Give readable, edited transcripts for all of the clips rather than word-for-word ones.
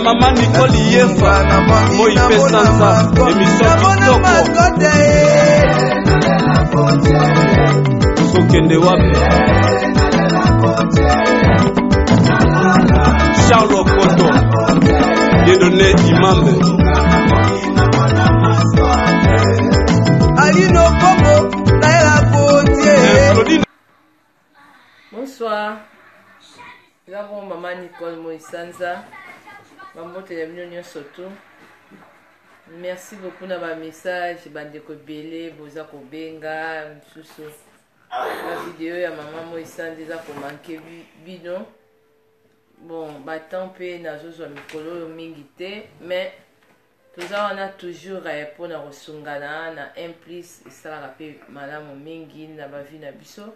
Mama Nicole Yefa, moi mpe sanza, émission kitoko. Tokende wapi? Charles Okoto, Dieudonné Imambe. Alino Bongo, Naila Gauthier. Bonsoir. Eza bongo mama Nicole Moisanza. Bambote ya bino nyonso tu. Merci beaucoup na ba message bandeko ebele boza kobenga misusu ba video ya mama Moisanza eza komanke bino. Bon, ba temps mpe nazozwa mikolo oyo mingi te mais toza wana toujours eh, mpo na kosungana na un plus esalaka mpe malamu mingi na bavi na biso.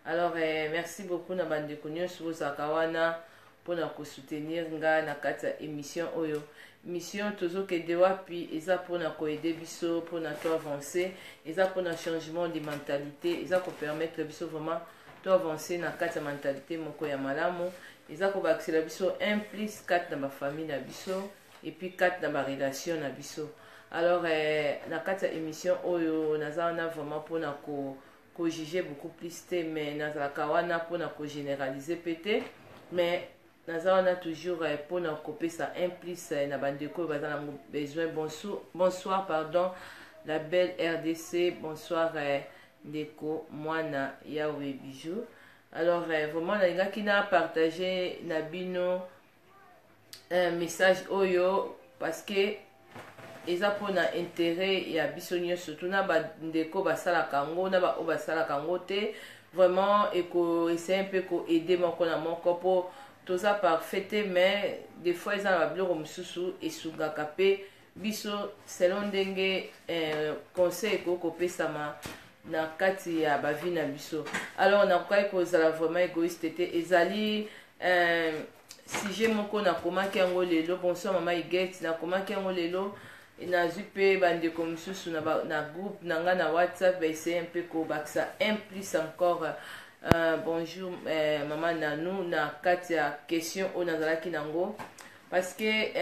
Alors eh, merci beaucoup na bandeko nyonso bozalaka wana mpo na kosoutenir nga na kati ya émission oyo. Mission tozokende wapi eza mpo na koaide biso mpo na to avancer, eza mpo na changement de mentalité, eza kopermettre biso vraiment to avancer na kati ya mentalité moko ya malamu, eza kobakisela biso un plus kati na bafamille na biso et puis kati na barelation na biso. Alors eh, na kati ya émission oyo naza wana vraiment mpo na ko kojuge beaucoup plus te, mais nazalaka wana mpona kogénéraliser mpe te, mais naza wana toujours eh, mpona kopesa un plus eh, na bandeko oyo baza nango besoin. Bonsoir, bonsoir pardon, la belle RDC, bonsoir eh, ndeko mwana Yawe Bijou. Alors eh, vraiment nalingaki na partager na bino un message oyo parce que eza mpona intérêt ya biso nyonso, surtout na bandeko basalaka yango na baoyo basalaka yango te. Vraiment ekoessaye mpe koaide moko na moko mpo toza parfait te, mais des fois eza na babiloko mosusu esungaka mpe biso selon ndenge eh, conseil ekoki kopesama na kati ya bavi na biso. Alors nakokaki kozala vraiment égoïste te. Ezali eh, sujet moko nakomaki yango lelo. Bonsoir mama Iget, nakomaki yango lelo, nazwi mpe bandeko mosusu na, ba, na groupe na ngai na WhatsApp baessaye mpe kobakisa un plus encore. Bonjour euh, mama Nanu, na kati ya question oyo nazalaki nango parce que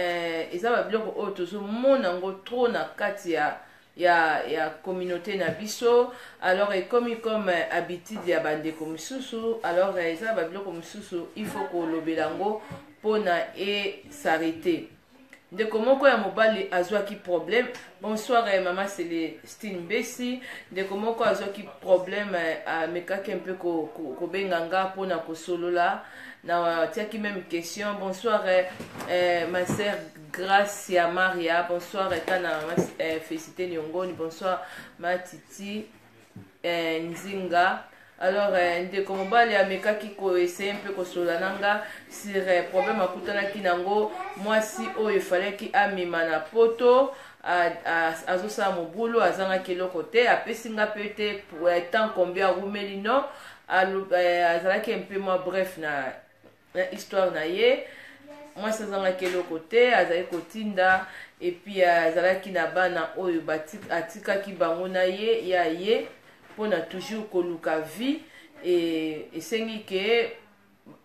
eza babiloko oyo tozomona yango trop na kati ya communauté na biso. Alors ekomi comme habitude ya bandeko mosusu. Alors eza babiloko mosusu il faut kolobela yango mpona esarrêter. Ndeko moko ya mobali azwaki problème. Bonsoir eh, mama Celestine Mbesi. Ndeko moko azwaki problème, amekaki mpe kobenga nga mpona kosolola, na tiaki même question. Bonsoir eh, eh, ma sœur Gracia Maria, bonsoir kana mama eh, Félicité Nyongoni, bonsoir ma Titi eh, Nzinga. Alors eh, ndeko mobali amekaki koessaye mpe kosolola na nga sur eh, problème akutanaki nango. Mwasi oyo efalaki amema na poto azosala mobulu, azangaki eloko te, apesi nga mpe te temps combien awumeli. Non, azalaki mpe mwa bref na histoire na ye. Mwasi azangaki eloko te, azali kotinda, et puis azalaki na bana oyo atikaki bango na ye ya ye mpona toujours koluka vie. E esengi ke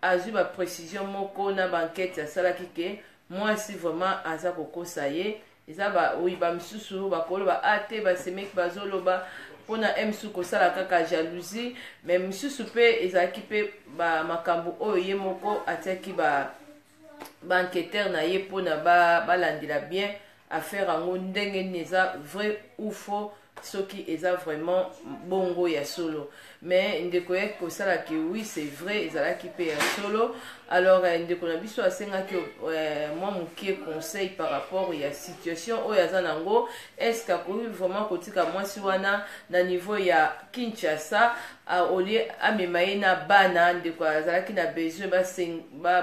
azwi baprécision moko na bankete asalaki ke mwasi vraiment aza kokosa ye. Eza ba oyo bamisusu bakoloba a te, basemeki bazoloba mpona msu kosala kaka jalousie, mais misusu mpe ezalaki mpe bamakambo oyo ye moko atiaki ba baenquêteur na ye mpona balandela bien affaire yango ndenge nini, eza vrai ou faux, soki eza vraiment bongo ya solo. Mais ndeko yaki kosala ke oui, c'est vrai, ezalaki mpe ya solo. Alors ndeko na biso asengaki mwa moke conseil par rapport ya situation oyo aza nango. Est ce que akoki vraiment kotika mwasi wana na niveau ya Kinshasa au lieu amema ye na bana? Ndeko azalaki na besoin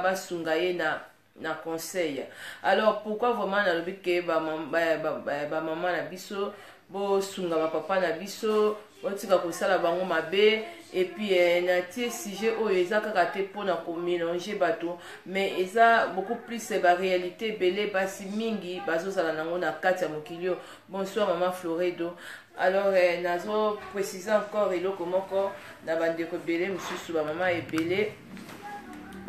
basunga ye na conseil. Alors pourquoi vraiment nalobi ke bamama ba, ba, ba na biso bosunga bapapa na biso, botika kosala bango mabe? Et puis eh, natie sujet oyo eza kaka te mpona komélange bato, mais eza beaucoup plus baréalité ebele basi mingi bazozala nango na kati ya mokili oyo. Bonsoir mama Floredo. Alors eh, nazo préciser encore eloko moko na bandeko ebele mosusu, bamama ebele.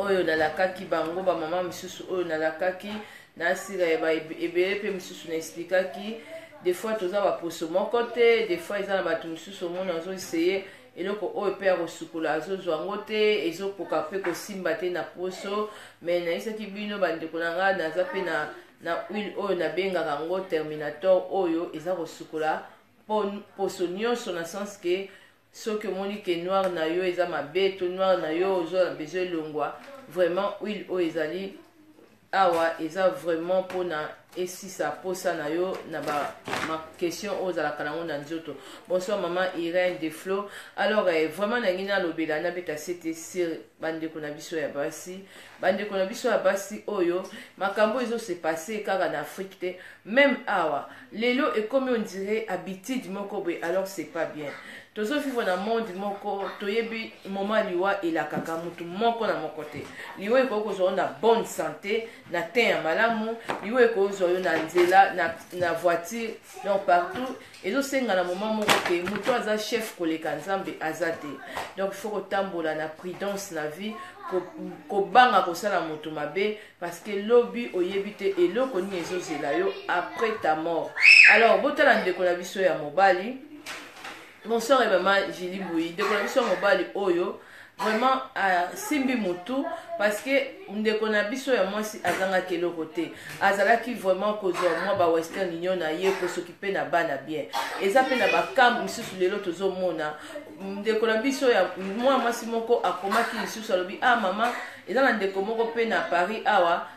Oyo nalakaki bango, bamama misusu oyo nalakaki nasila ebele mpe misusu na explikaki. Des fois toza baposo moko te, des fois eza na bato mosusu omona azoeseye eloko oyo mpe ya kosukola, azozwa yango te, ezokoka mpe kosimba te na poso. Mais nayebisaki bino, bandeko na ngai, naza mpe na huile oyo nabengaka yango Terminator, oyo eza kosukola poso nyonso, na sens ke soki omoni ke noir na yo eza mabe to noir na yo ozwa na besoin elongwa, vraiment huile oyo ezali awa eza vraiment mpona esisa posa na yo na baquestion oyo ozalaka nango na nzoto. Bonsoir mama Irène de Flo. Alors vraiment nangi nalobela, nabeta sete sur bandeko na biso ya basi, bandeko na biso ya basi oyo makambo ezose passer kaka na Afrique te, même awa lelo ekomi on dirait habitude moko boye. Alors c'est pas bien. Tozovivre na monde moko, toyebi moment liwa elakaka mutu moko na moko te. Liwa ekoki kozwa yo na bonne santé, na teint ya malamu, liwa ekoki kozwa yo na nzela, na voiture, donc partout. Ezosenga na moment moko te moto aza chef koleka Nzambe aza te. Donc il faut kotambola na prudence na vie, kobanga kosala moto mabe, parce que lobi oyebi te eloko nini ezozela yo après ta mort. Alors botala ndeko na biso ya mobali. Bonsoir mama Julie Mbui. Ndeko na biso ya mobali oyo vraiment asimbi motu, parce que ndeko na biso ya mwasi azangaki eloko te, azalaki vraiment kozwa mwa ba Western Union na ye, kosoki na bana bien. Eza mpe na bakambo misusu lelo tozomona ndeko na biso ya mwa mwasi moko akomaki lisusu, alobi: "Ah mama, eza na ndeko moko mpe na Paris awa."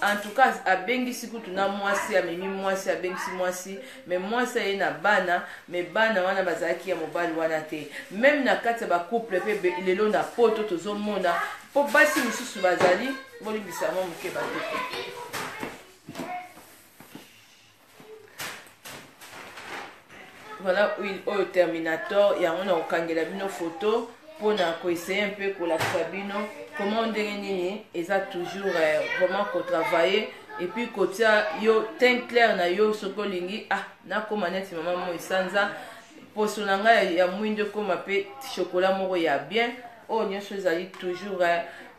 En tout cas abengisi kutu na mwasi, amemi mwasi, abengisi mwasi, mais mwasi aye na bana, mais bana wana bazalaki ya mobali wana te. Même na kati ya bacouple mpe lelo na Poto tozomona, mpo basi mosusu bazali, bolimbisa mwa moke bandeko. Voilà huile oyo Terminator, yango na kokangela bino photo mpona koessayer mpe kolakisa bino comment, ndenge nini eza toujours vraiment kotravailler et puis kotia yo teint clair na yo. Soki olingi, ah, nakóma neti mama moi sanza, poso na ngai ya mwindo ekóma mpe chocolat moko ya bien. Oyo nyonso ezali toujours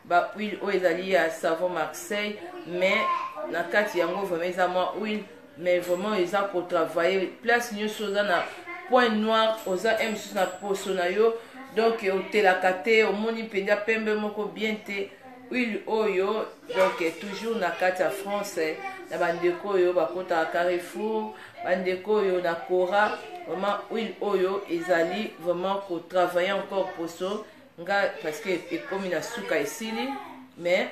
bahuile oyo ezali ya savon Marseille, mais na kati yango vraiment eza mwa huile, mais vraiment eza kotravailler place nyonso oza na point noir, oza un mosusu na poso na yo, donc otelaka te, omoni mpenza pembe moko bien te, huile oyo. Donc toujours na kati ya France, na bandeko oyo bakotaka Carrefour, bandeko oyo na Cora, vraiment huile oyo ezali vraiment kotravailler encore poso nga, parce que ekomi na suka, esili, mais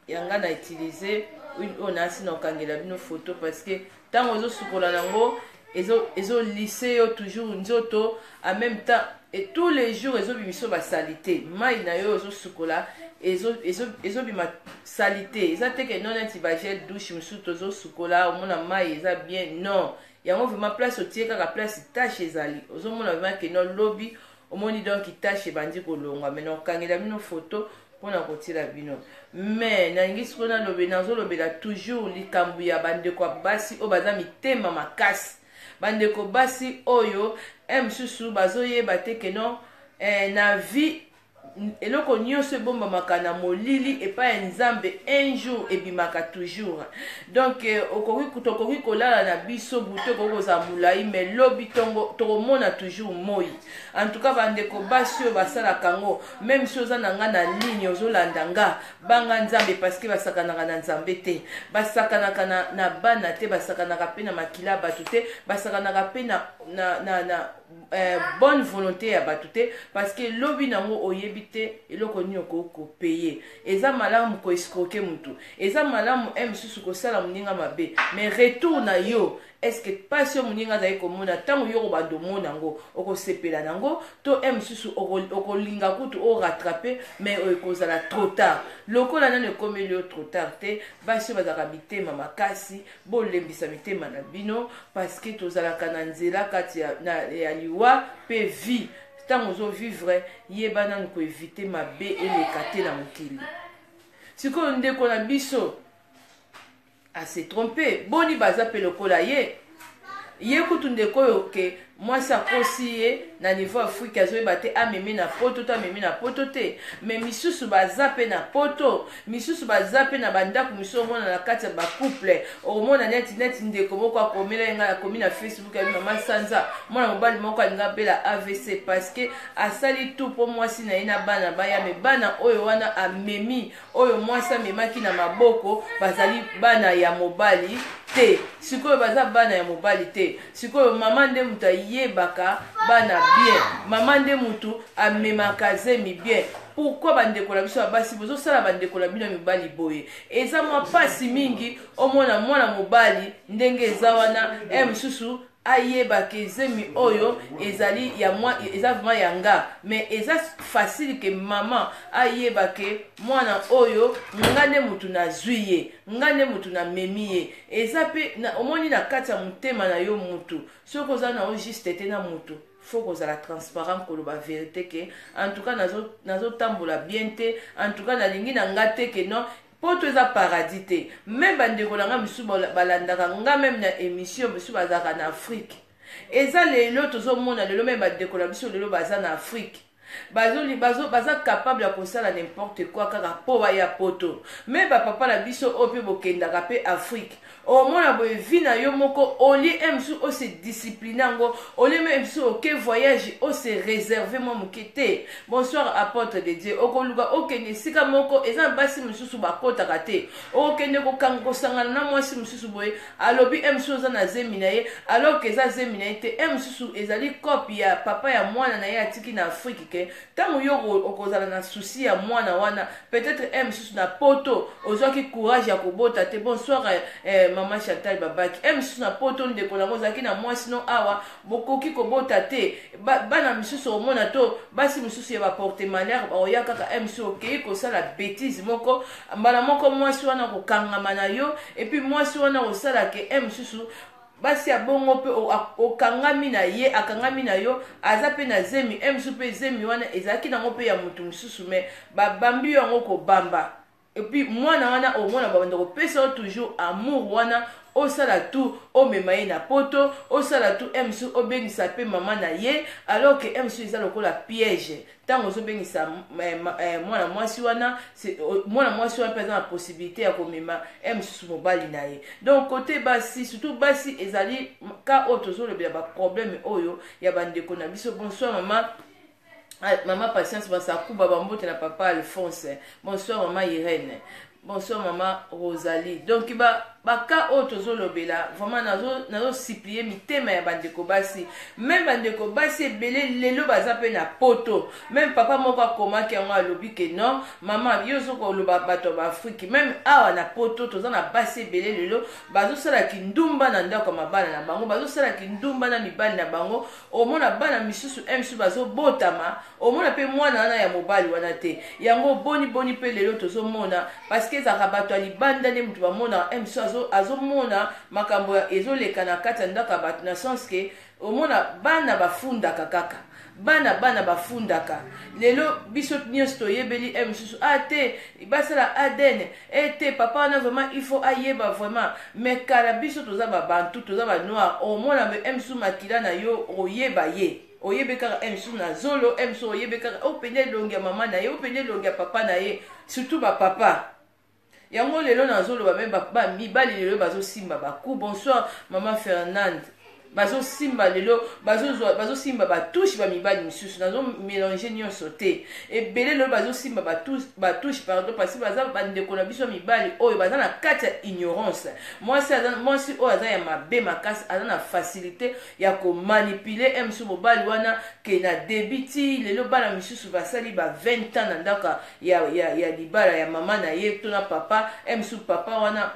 yanga na utiliser huile oyo nasi na kokangela bino photo, parce que ntango ozosukola nango ezolisse yo toujours nzoto en même temps, et tous les jours ezobimisa basaleté. Mai na yo ozosukola ezobima saleté, eza te ke non, neti bagel douche mosusu tozosukola, omona mai eza bien. Non, yango vraiment place otie kaka place tache ezali, ozomona vraiment ke non, lobi omoni donc tache ebandi kolongwa. Mais nakokangela bino photo mpona kotiela bino. Mais nalingi sikoyo nalobe, nazolobela toujours likambo ya bandeko ya basi oyo baza mitema makasi, bandeko basi oyo mosusu bazoyeba te ke non, na vie eloko nyonso ebombamaka na molili epai ya Nzambe, un jour ebimaka toujours. Donc tokoki kolala na biso butu, ekoki kozala molai, mais lobi ntongo tokomona toujours moi. En tout cas bandeko basi oyo basalaka yango, même si oza na nga na ligne, ozolanda nga, banga Nzambe, parce que basakanaka na Nzambe te, basakanaka na bana te, basakanaka mpe na makila ya bato te, basakanaka mpe na bonne volonté ya bato te, parce que lobi nango oyebi te eloko nini okoki kopayer. Eza malamu koescroquer motu, eza malamu e mosusu kosala moninga mabe, mais retour na yo, est-ce mpasi oyo moninga azali komona, ntango yo kobanda omona yango, okosepela nango to e mosusu okolinga kutu orattraper, mais ekozala trop tard. Lokola nano ekomeli yo trop tard te. Basi oyo bazalaka mitema makasi, bolembisa mitema na bino, parce que tozalaka na nzela kati ya liwa mpe vie. Ntango ozovivre, yeba nanu koéviter mabe eleka te na mokili. Sikoyo ndeko na biso ase trompe, boni baza mpe lokola ye. Ye kutu ndeko oyo ke mwasi akosi ye na niveau Afrique, azoyeba te amemi na poto to amemi na poto te. Mais misusu baza mpe na poto, misusu baza mpe na bandako misusu. Omona na kati ya bacouple, okomona neti ndeko moko akomela ye ngai, akomi na Facebook ya mama Sanza, mwana mobali moko alingi abela AVC parce que asali tout mpo mwasi na ye na bana baya. Mais bana oyo wana amemi, oyo mwasi amemaki na maboko, bazali bana ya mobali te. Sikoyo baza bana ya mobali te. Sikoyo mama nde moto ayebaka bana bien, mama nde motu amemaka zemi bien. Pourquoi bandeko na biso ya basi bozosala bandeko na bino ya mibali boye? Eza mwa mpasi mingi omona mwana mobali ndenge eza wana, e mosusu ayebaka ezemi oyo ezali ya mwa, eza vraiment ya nga. Mais eza facile ke mama ayeba ke mwana oyo, nga nde motu nazwi ye, nga nde motu namemi ye. Eza mpe omoni na kati ya motema na yo mutu, soki oza na yo juste te na mutu, faut kozala transparent, koloba vérité ke en tout cas nazotambola bien te, en tout cas nalingi na nga te ke non, poto eza paradis te. Même bandeko na nga misusu balandaka nga même na émission, misusu bazalaka na Afrique. Eza lelo tozomona lelo, même bandeko na biso lelo baza na Afrique, baza capable ya kosala n'importe quoi kaka mpo baya poto. Mais bapapa na biso oyo mpe bokendaka mpe Afrique, omona boye vie na yo moko, olie mosusu ose discipline yango, olie me mosusu oke voyage, ose réserve mwa moke te. Bonsoir apôtre de Dieu. Okoluka okende esika moko, eza na basi mosusu bakotaka te. Okende kosangana na mwasi mosusu boye, alobi e mosusu oza na zemi na ye, alors ke eza zemi na ye te. E mosusu ezali cope ya papa ya mwana na ye atiki na Afrique, ke ntango yo okozala na souci ya mwana wana, peut-être e mosusu na poto ozwaki courage ya kobota te. Bonsoir mama Chantal Babaki. E mosusu na poto, ndeko nango ozalaki na mwasi no awa, bokoki kobota te. Bana misusu omona to basi mosusu ya baporte malheur baoya kaka. E mosusu okei kosala bétise moko, mbala moko mwasi wana kokangama na yo, et puis mwasi wana kosala ke e mosusu basi ya bongo mpe okangami na ye, akangami na yo, aza mpe na zemi. E mosusu mpe zemi wana ezalaki nango mpe ya motu mosusu, mais babambi yo yango kobamba. Et puis mwana wana, omona babanda kopesa yo toujours amour wana, osala tout omema ye na poto, osala tout msu obengisa mpe mama na ye, alors que msu eza lokola piège. Ntango ozobengisa mwana mwasi wana, mwana mwasi wana mpe aza na possibilité ya komema mosusu mobali na ye. Donc côté basi, surtout basi, ezali ka oyo tozolobela baproblème oyo ya bandeko na biso. Bonsoir mama, mama Patience Basakuba, bambote na papa Alphonse. Bonsoir mama Irène, bonsoir mama Rosalie. Donc baka oyo tozolobela, vraiment nazosupplier mitema ya bandeko basi. Même bandeko basi ebele lelo baza mpe na poto. Même papa moko akomaki yango, alobi ke non mama, yo ozokoloba bato ya baAfrike, même awa na poto toza na basi ebele lelo bazosala kindumba na ndako ya mabala na bango, bazosala kindumba na mibali na bango. Omona bana misusu misusu bazobotama, omona mpe mwana wana ya mobali wana te. Yango boni boni mpe lelo tozomona, parce que ezalaka bato ya libanda nde moto bamonaka misusu, azomona makambo ezoleka na kati ya ndako ya bato, na sens ke omona bana bafundaka kaka bana, bana bafundaka. Lelo biso nyonso toyebeli e mosusu a te basala ADN e te, papa wana vraiment il faut ayeba vraiment. Mais kala biso toza babantu, toza banoir, omona e mosusu makila na yo, oyeba ye, oyebe kaka e mosusu na zolo, e mosusu oyebe kaka opende elongi ya mama na ye, opende elongi ya papa na ye, surtout bapapa. Yango lelo nazoloba, mais mibali lelo bazosimba baku. Bonsoir mama Fernande. Bazosimba lelo, bazosimba batouche bamibali misusu, nazomélanger nyonso te. Ebele lelo bazosimba batouche, pardon, parce baza bandeko na biso ya mibali oyo baza na kati ya ignorance. Mwasi oyo aza ya mabe makasi, aza na facilité ya komanipuler mosusu mobali wana ke na début ti lelo bana misusu basali ba 20 ans na ndako ya libala ya mama na ye to na papa. Mosusu papa wana,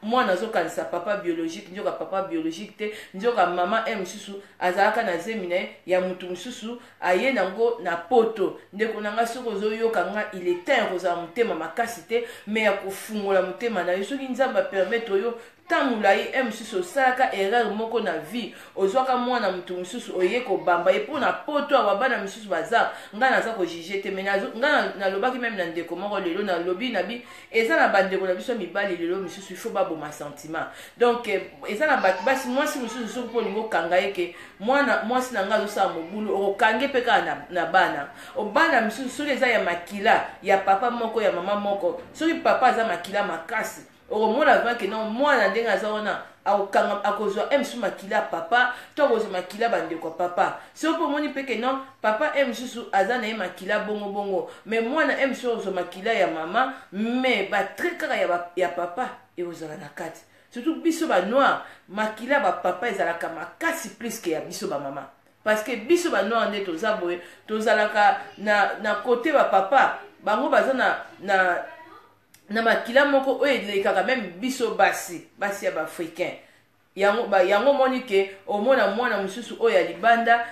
mwana azokanisa papa biologique, nzoka papa biologique te, nzoka mama e mosusu azalaka na zemi na ye ya motu mosusu, aye nango na poto. Ndeko na ngai, soki ozoyoka nga, il est temps ya kozala motema makasi te, mais ya kofungola motema na yo. Soki Nzambe apermettre yo Temps molayi un mosusu osalaka erreur moko na vie, ozwaka mwana mutu mosusu oye kobamba ye po na poto awa bana misusu baza, nga naza ko juger te mais nga nalobaki meme na ndeko moko lelo nalobi na bi eza na ba ndeko na biso mibali lelo misusu il faut baboma sentiment. Donc eza na bato basi mwasi mosusu soki mpo olingi okanga ye ke mwana mwasi na nga azosala mobulu, okokange mpe kaka na bana. Bana misusu soki eza ya makila ya papa moko ya mama moko, soki papa aza makila makasi, okomona vraiment ke non, mwana ndenge aza wana akokanga, akozwa m mosusu makila ya papa to akozwa makila bandeko ya papa. Soki mpe omoni mpe ke non, papa m mosusu aza na ye makila bongo bongo, mais mwana m mosusu akozwa makila ya mama, mais batrait kaka ya papa ekozala na kati. Surtout biso banoir, makila bapapa ezalaka makasi plus ke ya biso bamama, parce que biso banoir nde toza boye, tozalaka na côté bapapa, bango baza na makila moko oyo elekaka meme biso basi ya baafricain. Yango omoni ke omona mwana mosusu oyo ya libanda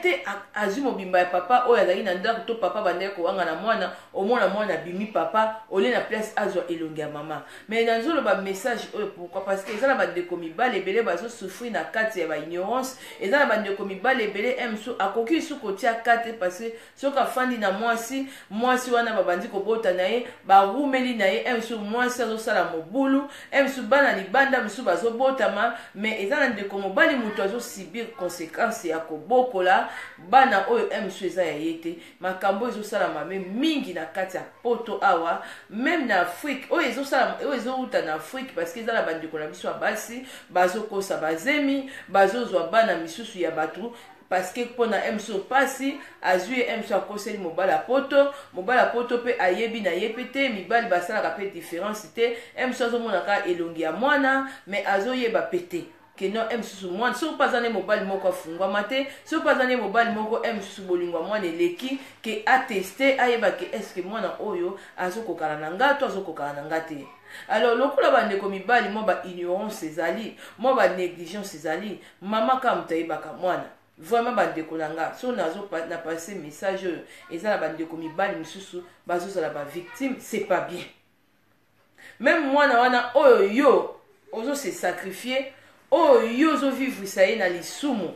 te azwi mobimba ya papa oyo azalaki na ndako to papa bandaki kowanga na mwana, omona mwana abimi papa olie na place azwa elongi ya mama. Mais nazoloba message oyo pourquoi? Parce que eza na bandeko mibali ebele bazosouffrir na kati ya baignorance. Eza na bandeko mibali ebele mosusu akoki lisusu kotia kate, parce que soki afandi na mwasi, mwasi wana babandi kobota na ye, barumeli na ye, mosusu mwasi azosala mobulu, mosusu bana libanda mosusu bazobotama, mais eza na ndeko mobali moto azosubir conséquence ya kobokola bana oyo mosusu eza ya ye te. Makambo ezosalama me mingi na kati ya poto awa, même na Afrique, oyo ezosalama, oyo ezowuta na Afrique, parce que eza na bandeko na biso ya basi bazokosa bazemi, bazozwa bana misusu ya bato, parce que mpona mosusu mpasi azwi ye, mosusu akoseli mobali ya poto, mobali ya poto mpe ayebi na ye mpe te. Mibali basalaka mpe différence te. Mosusu azomonaka elongi ya mwana, mais azoyeba mpe te ke non, mosusu mwana, soki mpe aza ne mobali moko afungwama te, soki mpe aza ne mobali moko mosusu bolingo ya mwana eleki ke ateste, ayeba ke est-ce mwana oyo azokokana na nga to azokokana na nga te. Alors lokola bandeko mibali mwa baignorance ezali, mwa banégligence ezali, mama kaka moto ayebaka mwana. Vraiment bandeko na nga, so nazo na passe message oyo, eza na bandeko mibali misusu bazozala bavictime, c'est pas bien. Même mwana wana oyo yo ozose sacrifier, oyo yo ozovivrisa ye na lisumu,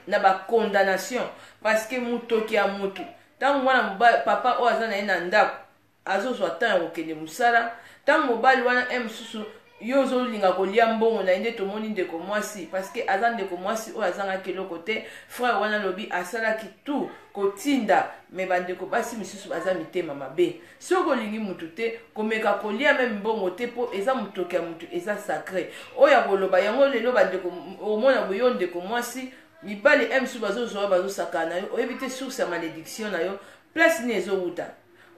na bacondamnation, parce que motoki ya motu, ntango mwana papa oyo aza na ye na ndako azozwa temps ya kokende mosala, ntango mobali wana mosusu yo ozolinga kolia mbongo na ye, nde tomoni ndeko mwasi, parce que aza ndeko mwasi oyo azangaki eloko te. Frère wana alobi asalaki tout kotinda, mais bandeko basi misusu baza mitema mabe. Soki olingi mutu te, komeka kolia meme mbongo te, mpo eza motoki ya mutu, eza sacré. Oyo akoloba yango lelo, bandeko, omona boyo ndeko mwasi, mibali mosusu bazozwa, bazosakana na yo, oyebi te source ya malédiction na yo place nini ezowuta.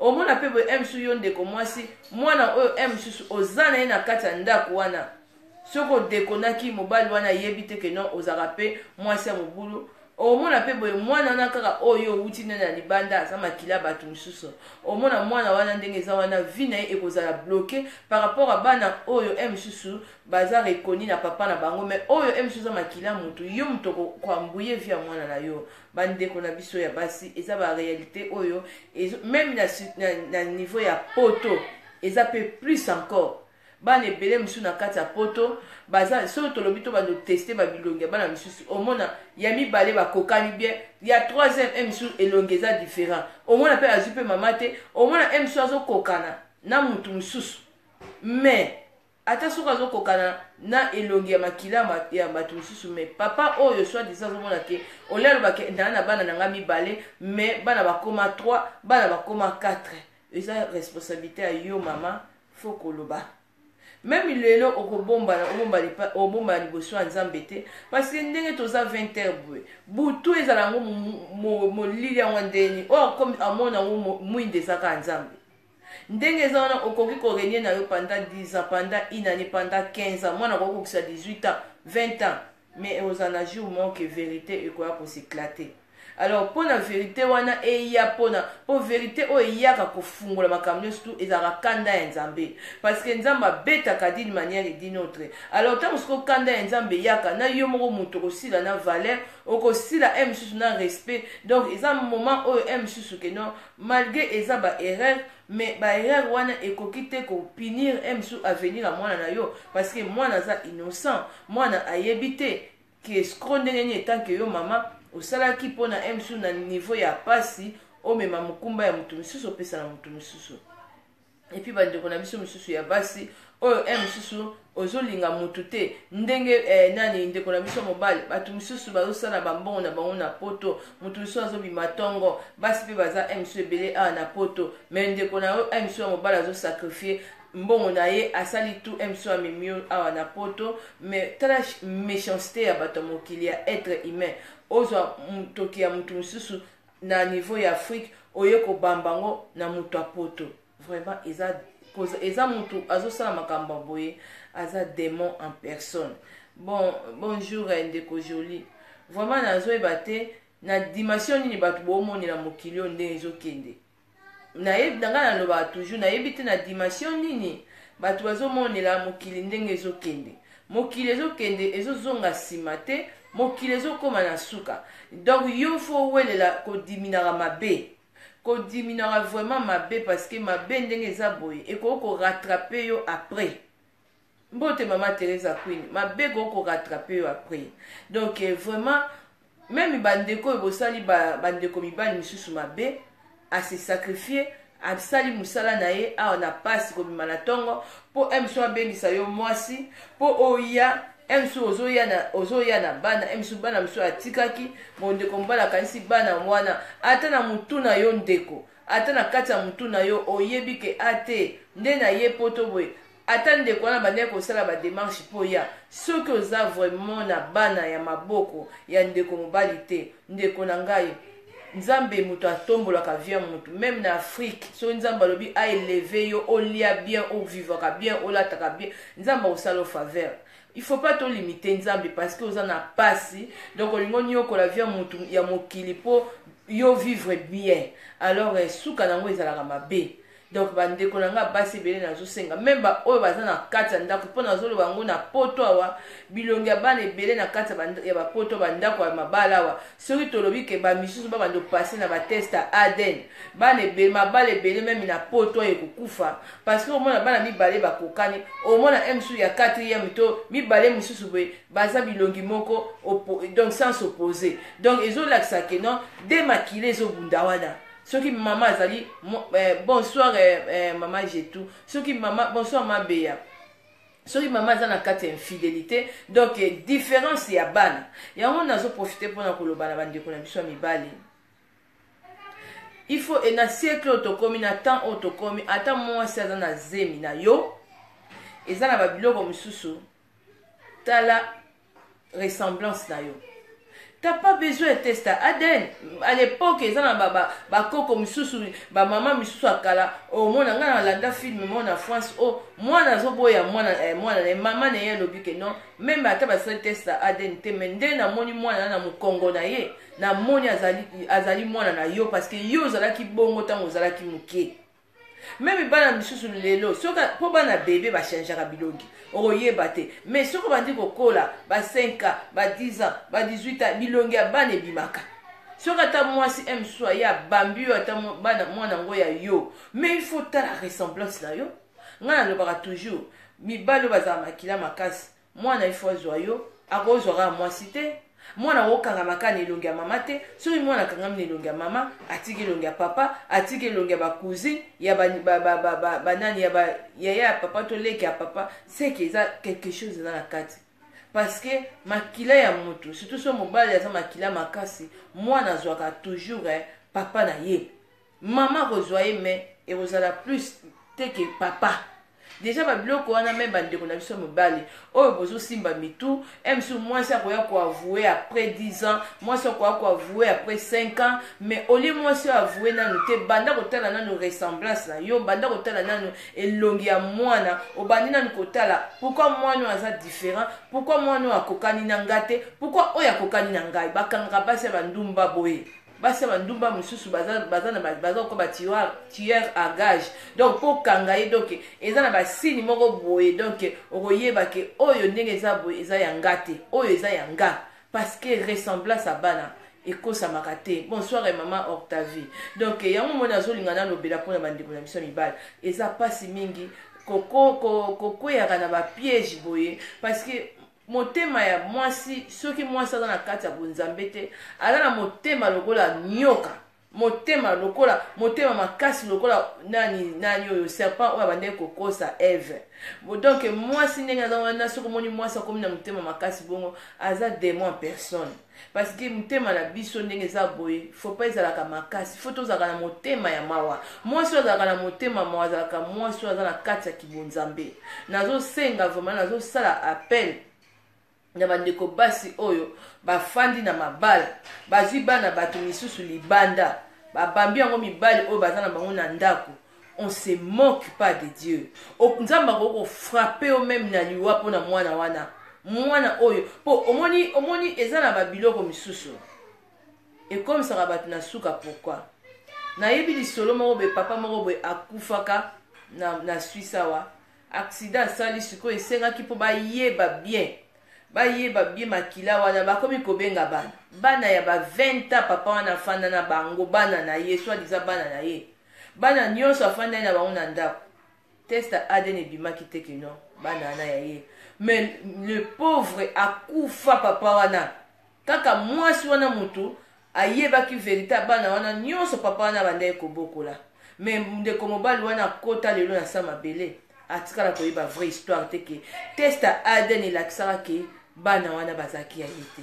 Omona mpe boye mosusu yo ndeko mwasi, mwana oyo mosusu oza na ye na kati ya ndako wana, soki odekonaki mobali wana ayebi te ke non, ozalaka mpe mwasi ya mobulu. Omona mpe boye mwana wana kaka oyo owuti nde na libanda, aza makila bato mosusu. Omona mwana wana ndenge eza wana, vie na ye ekozala bloqué par rapport a bana oyo mosusu baza reconnu na papa na bango, mais oyo mosusu eza makila motu, yo moto koambuye vie ya mwana na yo. Bandeko na biso ya basi, eza baréalité oyo même na niveau ya poto eza mpe plus encore. Bana ebele mosusu na kati ya poto baza, soki tolobi to bando teste babilongi ya bana misusu, omona ya mibale bakokani bien, ya troisième mosusu elongi eza différent. Omona mpe azwi mpe mama te, omona mosusu azokokana na mutu mosusu, mais ata soki azokokana na elongi ya makila ya bato mosusu, mais papa oyo soit disant azomona ke olia, alobake naa na bana na nga mibale, mais bana bakoma 3, bana bakoma 4. Eza responsabilité ya yo mama, faut koloba. Même lelo okobombana, obombana liboso ya Nzambe te, parce que ndenge toza 20 heures boye, butu ezala yango molili, yango ndeni oyo amona yango mwinde, eza kaka Nzambe. Ndenge eza wana, okoki korégner na yo pendant 10 ans, pendant une année, pendant 15 ans, mwana akoki kokisa 18 ans, 20 ans, mais ozala na jour moko ke vérité ekoya kos'éclater. Alors mpo na vérité wana eya, mpona mpo vérité oyo eyaka kofungola makambo nyonso tu, ezalaka kanda ya Nzambe, parce que Nzambe abetaka d'une manière et d'une autre. Alors ntango sikoyo kanda ya Nzambe eyaka na yo moko, moto okosila na valeur, okosila mosusu na respect. Donc eza moment oyo mosusu ke non, malgré eza baerreur. Mais baerreur wana ekoki te kopunir mosusu avenir ya mwana na yo, parce que mwana aza innocent. Mwana ayebi te ke escroc ndenge nini. Etanke yo mama osalaki mpona mosusu na niveau ya pasi, omema mokumba ya motu mosusu, opesa na motu mosusu. Et puis bandeko na biso mosusu ya basi oyo mosusu ozolinga motu te ndenge nani, ndeko na biso mobali, bato mosusu bazosala bambongo na bango na Poto. Motu mosusu azobima ntongo, basi mpe baza mosusu ebele awa na Poto. Mais ndeko na yo mosusu ya mobali azosacrifier mbongo na ye, asali tout, mosusu amemi yo awa na Poto. Mais tala méchanceté ya bato ya mokili, ya être humain. Ozwa motoki ya motu mosusu na niveau ya Afrique, oye kobamba yango na moto ya Poto. Vraiment, eza motu azosala makambo ya boye, aza démon en personne. Bon, bonjour ndeko Joli. Vraiment, nazoyeba te na dimension nini bato boomonela mokili oyo ndenge ezokende. Nayebi na ngai, nalobaka toujours, nayebi te na dimension nini bato bazomonela mokili ndenge ezokende. Mokili ezokende, ezozonga nsima te. Mokili ezokóma na suka. Donc yo faut owelela kodiminaka mabe, kodiminaka vraiment mabe, parce que mabe ndenge eza boye ekoki korattraper yo après. Mbote mama Teresa Queen. Mabe ekoki korattraper yo après. Donc vraiment, même bandeko oyo bosali bandeko mibali misusu mabe, ase sacrifier, asali mosala na ye awa na pasi, kobima na ntongo mpo mosu abengisa yo mwasi mpo oya. Mosu ozoya na bana, mosu bana mosusu atikaki. Ndeko mobali akanisi bana wana. Ata na motu na yo, ndeko, ata na kati ya motu na yo, oyebi ke ate nde na ye Poto boye. Ata ndeko wana bandeki kosala badémarche mpo ya soki oza vraiment na bana ya maboko ya ndeko mobali te. Ndeko na ngai, Nzambe moto atombolaka vie ya motu, même na Afrique. Soki Nzambe alobi aélever yo, olia bien, ovivaka bien, olataka bien, Nzambe akosala faveur. Il faut pas tolimiter Nzambe parce que oza na pasi. Donc olingi oniokola vie ya motu ya mokili mpo yo vivre bien. Alors suka nango ezalaka mabe. Donc bandeko na nga basi ebele, nazosenga même baoyo baza na kati ya ndako, mpo nazoloba yango na Poto awa, bilongi ya bana ebele na kati ya bapoto, bandako ya mabala awa, soki tolobi ke bamisusu babanda opasser na batest ya ADN, bana ebele, mabala ebele même na Poto oyo ekokufa, parce que omona bana mibale bakokani, omona mosusu ya quatrième to mibale mosusu boye baza bilongi moko, donc sens opposé. Donc ezolakisa ke non, de makila ezobunda wana. Soki mama azali bonsoir mama Jetu. Soki mama, bonsoir Mabeya. Soki mama aza na kati ya infidélité, donc différence ya bana yango. Nazoprofiter mpona koloba na bandeko na biso ya mibali: il faut, e na siècle oyo tokomi, na temps oyo tokomi, ata mwasi aza na zemi na yo, eza na babiloko mosusu, tala ressemblance na yo. T'as pas besoin de test ADN. À l'époque, eza na bakoko misusu, bamama misusu ya kala. Omona, ngai nalanda film mo na France o mwana azoboya mwana na ye. Mama na ye alobi ke non, même ata basali test ya ADN te, mais nde namoni mwana na mokongo na ye, namoni azali mwana na yo, parce que yo ozalaki bongo ntango ozalaki moke. Même bana misusu lelo, soki mpo bana bebe bachangeaka bilongi, okoyeba te. Mais soki obandi kokola, ba 5 ans, ba 10 ans, ba 18 ans, bilongi ya bana ebimaka. Soki ata mwasi mosusu aye, abambi yo ata bana, mwana yango ya yo, mais il faut tala ressemblance na yo. Ngai nalobaka toujours, mibali oyo bazala makila makasi, mwana il faut azwa yo. Akozwa kaka mwasi te. Mwana akokangama kaka na elongi ya mama te. Soki mwana akangami na elongi ya mama, atiki elongi ya papa, atiki elongi ya bacousine, ya banani, ya yaya ya papa to leki ya papa, seke eza quelque chose eza na kati, parce que makila ya motu, surtout so mobali aza makila makasi, mwana azwaka toujours papa na ye. Mama akozwa ye, mais ekozala plus te ke papa. Déjà babiloko wana, même bandeko na biso mobali oyo bozosimba mitu, mosusu mwasi akoya koavouer après 10 ans, mwasi akoya koavouer après 5 ans. Mais olie mwasi oyo avoue nanu te, banda kotala nanu ressemblance na yo, banda kotala nanu elongi ya mwana. Obandi nanu kotala pourquoi mwana oyo aza différent, pourquoi mwana oyo akokani na nga te, pourquoi oyo akokani na ngai. Bakangaka basi ya bandumba boye. Basi ya bandumba mosusu baza koka batueur à gage. Donc mpo okanga ye, donc eza na basigne moko boye. Donc okoyeba ke oyo ndenge eza boye, eza ya nga te, oyo eza ya nga, parce que ressemblance ya bana. Ekosamaka te. Bonsoir eh, mama Octavie. Donc yango moni azolinga nalobela mpona bandeko na biso ya mibali. Eza mpasi mingi kokweyaka na bapiège boye, parce que motema ya mwasi, soki mwasi aza na kati ya bonzambe te, aza na motema lokola nyoka, motema lokola motema makasi lokola nani nani oyo serpent oyo abandaki kokosa Eve. Donc mwasi ndenge aza wana, soki omoni mwasi akomi na motema makasi bongo, aza démon en personne, parce que motema na biso ndenge eza boye, faut pas ezalaka makasi, faut tozalaka na motema ya mawa. Mwasi oyo azalaka na motema mawa azalaka mwasi oyo aza na kati ya kibonzambe. Nazosenga vraiment, nazosala appel na bandeko basi oyo bafandi na mabala, bazwi bana bato misusu libanda, babambi yango mibali oyo baza na bango na ndako. On se moque pas de Dieu. Nzambe akoki kofrapper yo même na liwa mpona mwana wana, mwana oyo, mpo omoni, omoni eza na babiloko misusu ekomisaka bato na suka. Pourquoi? Nayebi lisolo moko boye, papa moko boye akufaka na Suisse awa, accident asali. Sikoyo esengaki mpo bayeba bien, bayeba bien makila wana. Bakomi kobenga bana, bana ya ba 20 ans. Papa wana afanda na bango, bana na ye, soi-disant bana na ye, bana nyonso afandai na bango na ndako. Test ya ADN ebimaki te que non, bana wana ya ye. Mais le pauvre akufa, papa wana, kaka mwasi wana motu ayebaki vérité ya bana wana nyonso papa wana abandaki kobokola. Mais ndeko mobali wana akota lelo na sa mabele, atikala koyeba vraie histoire te que test ya ADN elakisaka que bana wana bazalaki ya ye te.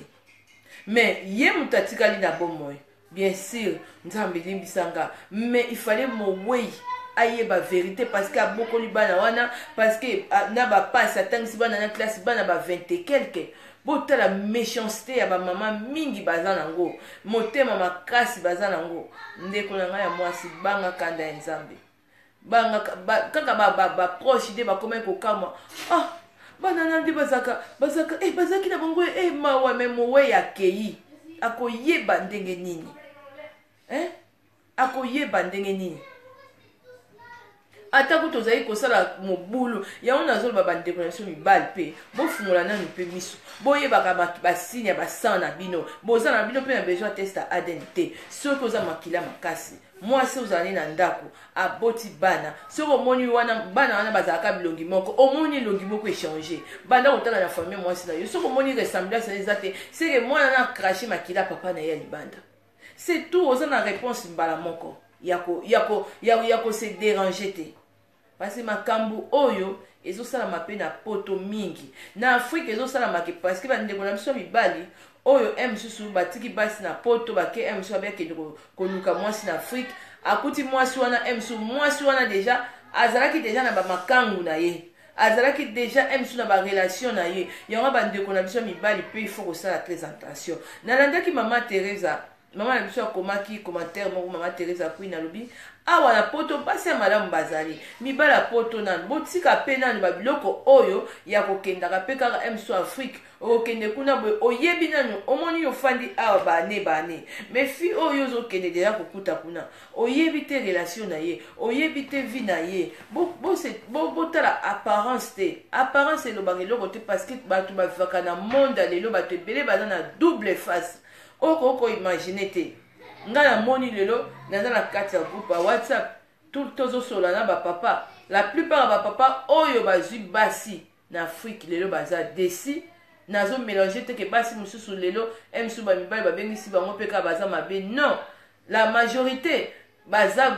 Mais ye moto atikali na bomoi. Bien sûr, Nzambe elimbisanga, mais il fallait mowei ayeba vérité, parce que abokoli bana wana, parce que na bapasi atangisi bana na classe, bana ba 20 et quelque. Botala méchanceté ya bamama mingi baza nango, motema makasi baza nango. Ndeko na ngai ya mwasi, banga kanda ya Nzambe. Banga kaka baproche nde bakomaki kokamwa: "Ah, bana na nde bazalaka bazalaki na bango." Mawa. Mais mowei akei, akoyeba ndenge nini, eh? Akoyeba ndenge nini? Atako tozali kosala mobulu yango, nazoloba bandeko na biso mibali mpe bofungola nanu mpe miso, boyebaka basigne ya basang na bino. Boza na bino mpe na besoin test ya ADN te. Soki oza makila makasi, mwasi ozali na ndako, aboti bana, soki omoni wana bana wana bazalaka bilongi moko, omoni elongi moko echanger, banda kotala na famille mwasi na yo. Soki omoni ressemblance na eza te, c'est que mwana na cracher makila papa na ye ya libanda, c'est tout. Oza na réponse mbala moko ya kose déranger te, parce que makambo oyo ezosalama mpe na Poto mingi, na Afrique ezosalamaki, parce que bandeko na biso mibali oyo m mosusu batiki basi na Poto, bake m mosusu abekende koluka mwasi na Afrique, akuti mwasi wana, m mosusu mwasi wana déjà azalaki déjà na bamakangu na ye, azalaki déjà m mosusu na barelation na ye. Yango bandeko na biso mibali mpe il faut kosala très attention. Nalandaki mama Teresa, mama na biso akomaki commentaire moko. Mama Teresa Queen alobi awa na Poto basi ya malamu bazali, mibali ya Poto nanu botika mpe nanu babiloko oyo ya kokendaka mpe kaka mso Afrique. Okokende kuna boye, oyebi nanu, omoni ofandi awa bane bane, mais fille oyo ozokende déjà kokuta kuna, oyebi te relation na ye, oyebi te vie na ye. Botala apparence te, apparence elobaka eloko te, parce que bato bavivaka na monde ya lelo, bato ebele baza na double face oyo koki koimaginer te. Ngai namoni lelo naza na kati ya groupe ya WhatsApp, tozosola na bapapa. La plupart ya bapapa oyo bazwi basi na Afrique lelo baza déçus. Nazomélanger te que basi mosusu lelo mosusu bamibali babengisi bango mpe kaka baza mabe. Non, la majorité baza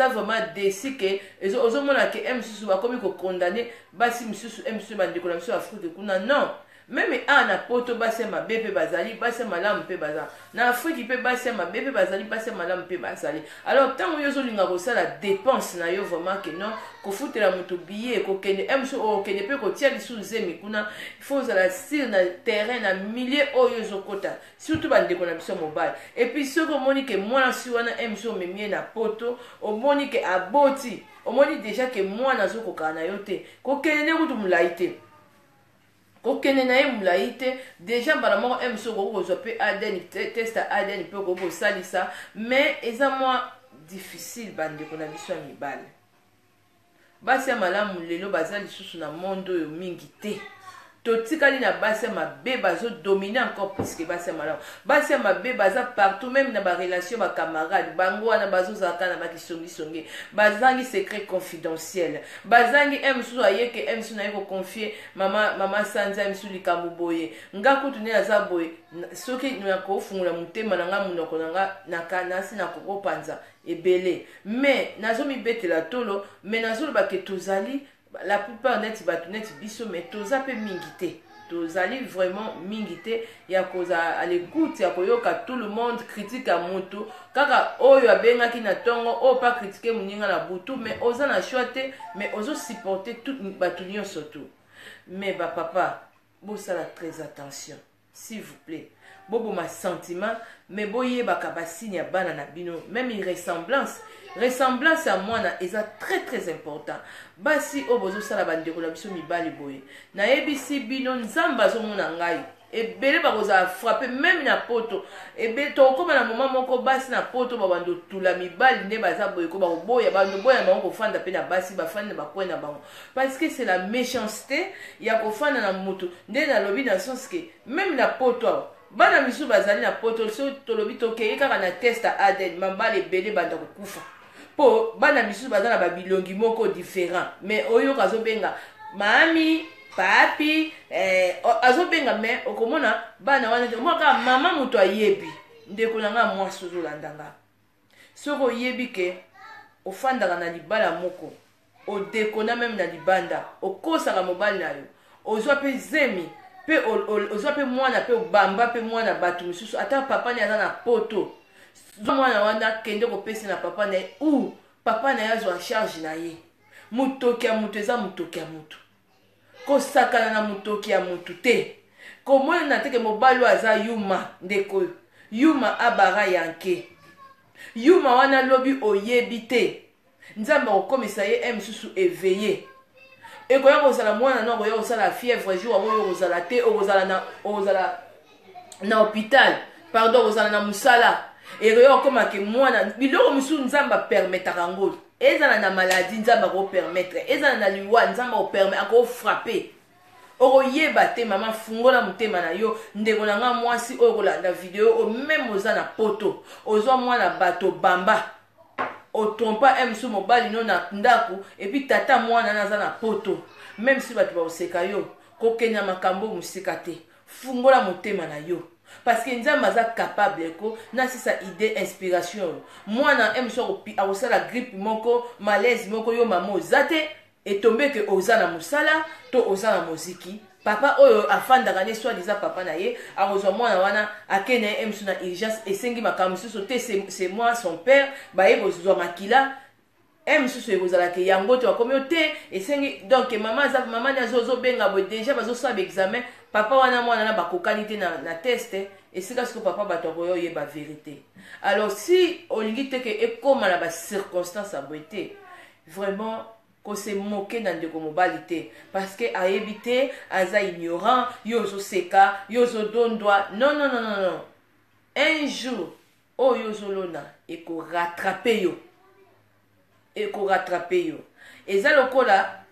vraiment déçus, que ozomona que mosusu bakomi kocondamner basi mosusu, mosusu bandeko na biso ya Afrique kuna. Non, même awa na Poto basi ya mabe mpe bazali, basi ya malamu mpe baza. Na Afrique mpe basi ya mabe mpe bazali, basi ya malamu mpe bazali. Alors ntango yo ozolinga kosala dépense na yo vraiment que non, kofutela moto billet, kokende mosu, okende mpe kotia lisusu zemi kuna, il faut ozala sûr na terrain, na milieu oyo ezokota, surtout bandeko na biso mobali. Et puis soki omoni que mwana si wana mosu omemi ye na Poto, omoni que aboti, omoni déjà que mwana azokokana na yo te, kokende nde kutu molai te, kokende na ye molai te. Déjà mbala moko mosu okoki kozwa mpe ADN, test ya ADN mpe okoki kosalisa, mais eza mwa difficile. Bandeko na biso ya mibali, basi ya malamu lelo baza lisusu na monde oyo mingi te. Totikali na basi ya mabe bazodomine encore plus que basi ya malamu. Basi ya mabe baza partout, même na barelation, bacamarade bango wana bazozalaka na bakisongisongi, bazangi secret confidentiel, bazangi m mosusu ayeke m mosusu naye koconfie mama, mama Sanza mosusu likambo boye. Nga kutu nde naza boye, soki nakofungola motema na nga, monoko na nga nasi nakokopanza ebele, mais nazomibetela tolo. Mais nazoloba ke tozali la plupart neti bato neti biso, mais toza mpe mingi te, tozali vraiment mingi te ya kozala à l'écoute, ya koyoka tout le monde. Critique ya motu kaka oyo abengaki na ntongo, oyo pa critique moninga na butu, mais oza na choix te, mais ozosupporte tout bato nyonso tu. Mais bapapa, bosala très attention, s'il vous plaît. Boboma sentiment, mais boyebaka basigne ya bana na bino, même ressemblance. Ressemblance ya mwana eza très très important. Basi oyo bozosala bandeko na biso mibali boye, nayebisi bino, Nzambe azomona ngai, ebele bakozala frappé. Même na Poto, ebele tokokóma na moma moko, basi na Poto babando tula mibali nde baza boye ko bakoboya, bando boya bango kofanda mpe na basi bafandi na bakwe na bango, parce que c'est la méchanceté ya kofanda na motu. Nde nalobi na sens ke même na Poto awa, bana misusu bazali na Poto, so tolobi tokei kaka na test ya ADN, mabala ebele banda kokufa, mpo bana misusu baza na babilongi moko différent. Mais oyoka azobenga mami, papi, azobenga, mais okomona bana wana te, omona kaka mama moto ayebi. Ndeko na nga mwasi ozolanda nga, soki oyebi ke ofandaka na libala moko, odekona même na libanda, okosaka mobali na yo, ozwa mpe zemi, mpe ozwa mpe mwana, mpe obamba mpe mwana bato mosusu, ata papa ne aza na Poto, zwa mwana wana, kende kopesa na papa na ye, ou papa na ye azwa charge na ye. Motoki ya moto eza motoki ya moto, kosakana na motoki ya motu te. Komonana teke mobali oyo aza yuma, ndeko oyo yuma abara yanke yuma wana, lobi oyebi te, Nzambe akokomisa ye un mosusu éveillé, ekoya kozala mwana no akoya kosala fièvre jour yango, oyo okozala te, okozala na hôpital, pardon, okozala na mosala, ekoya kokomake mwana. Biloko mosusu Nzambe apermetaka yango, ezala na maladie, Nzambe akopermettre, ezala na liwa, Nzambe akopermettre, akofrappe, okoyeba te. Mama, fungola motema na yo. Ndeko na nga mwasi oyo kolanda video oyo, même oza na Poto, ozwa mwana bato, bamba, otrompa m so mobali no na ndako, et puis tata mwana na aza na Poto, même si bato bakoseka yo, kokenda makambo mosika te. Fungola motema na yo, parce que Nzambe aza capable ko nasisa idée, inspiration oyo mwana m so akosala grippe moko, malaise moko, yo mama oza te, etombe ke oza na mosala to oza na moziki, papa oyo afandaka ne soi-disant papa na ye akozwa mwana wana, ake na ye mosusu na urgence, esengi makambo mosusu te, c'est moi son père, baye kozwa makila e mosusu, ekozalaka yango te, bakomi yo te, esengi. Donc mama aza mama ni azobenga boye, déjà bazosala baexamen, papa wana mwana na bakokani te na test. Esika siko papa bato akoya oyeba vérité. Alors si olingi te ke ekóma na bacirconstance ya boye te, vraiment kose moke na ndeko mobali te, parce que ayebi te, aza ignorant, yo ozoseka, yo ozodondwa. Non, non, non, non, non, un jour oyo ozolona ekorattrape yo, ekorattrape yo. Eza lokola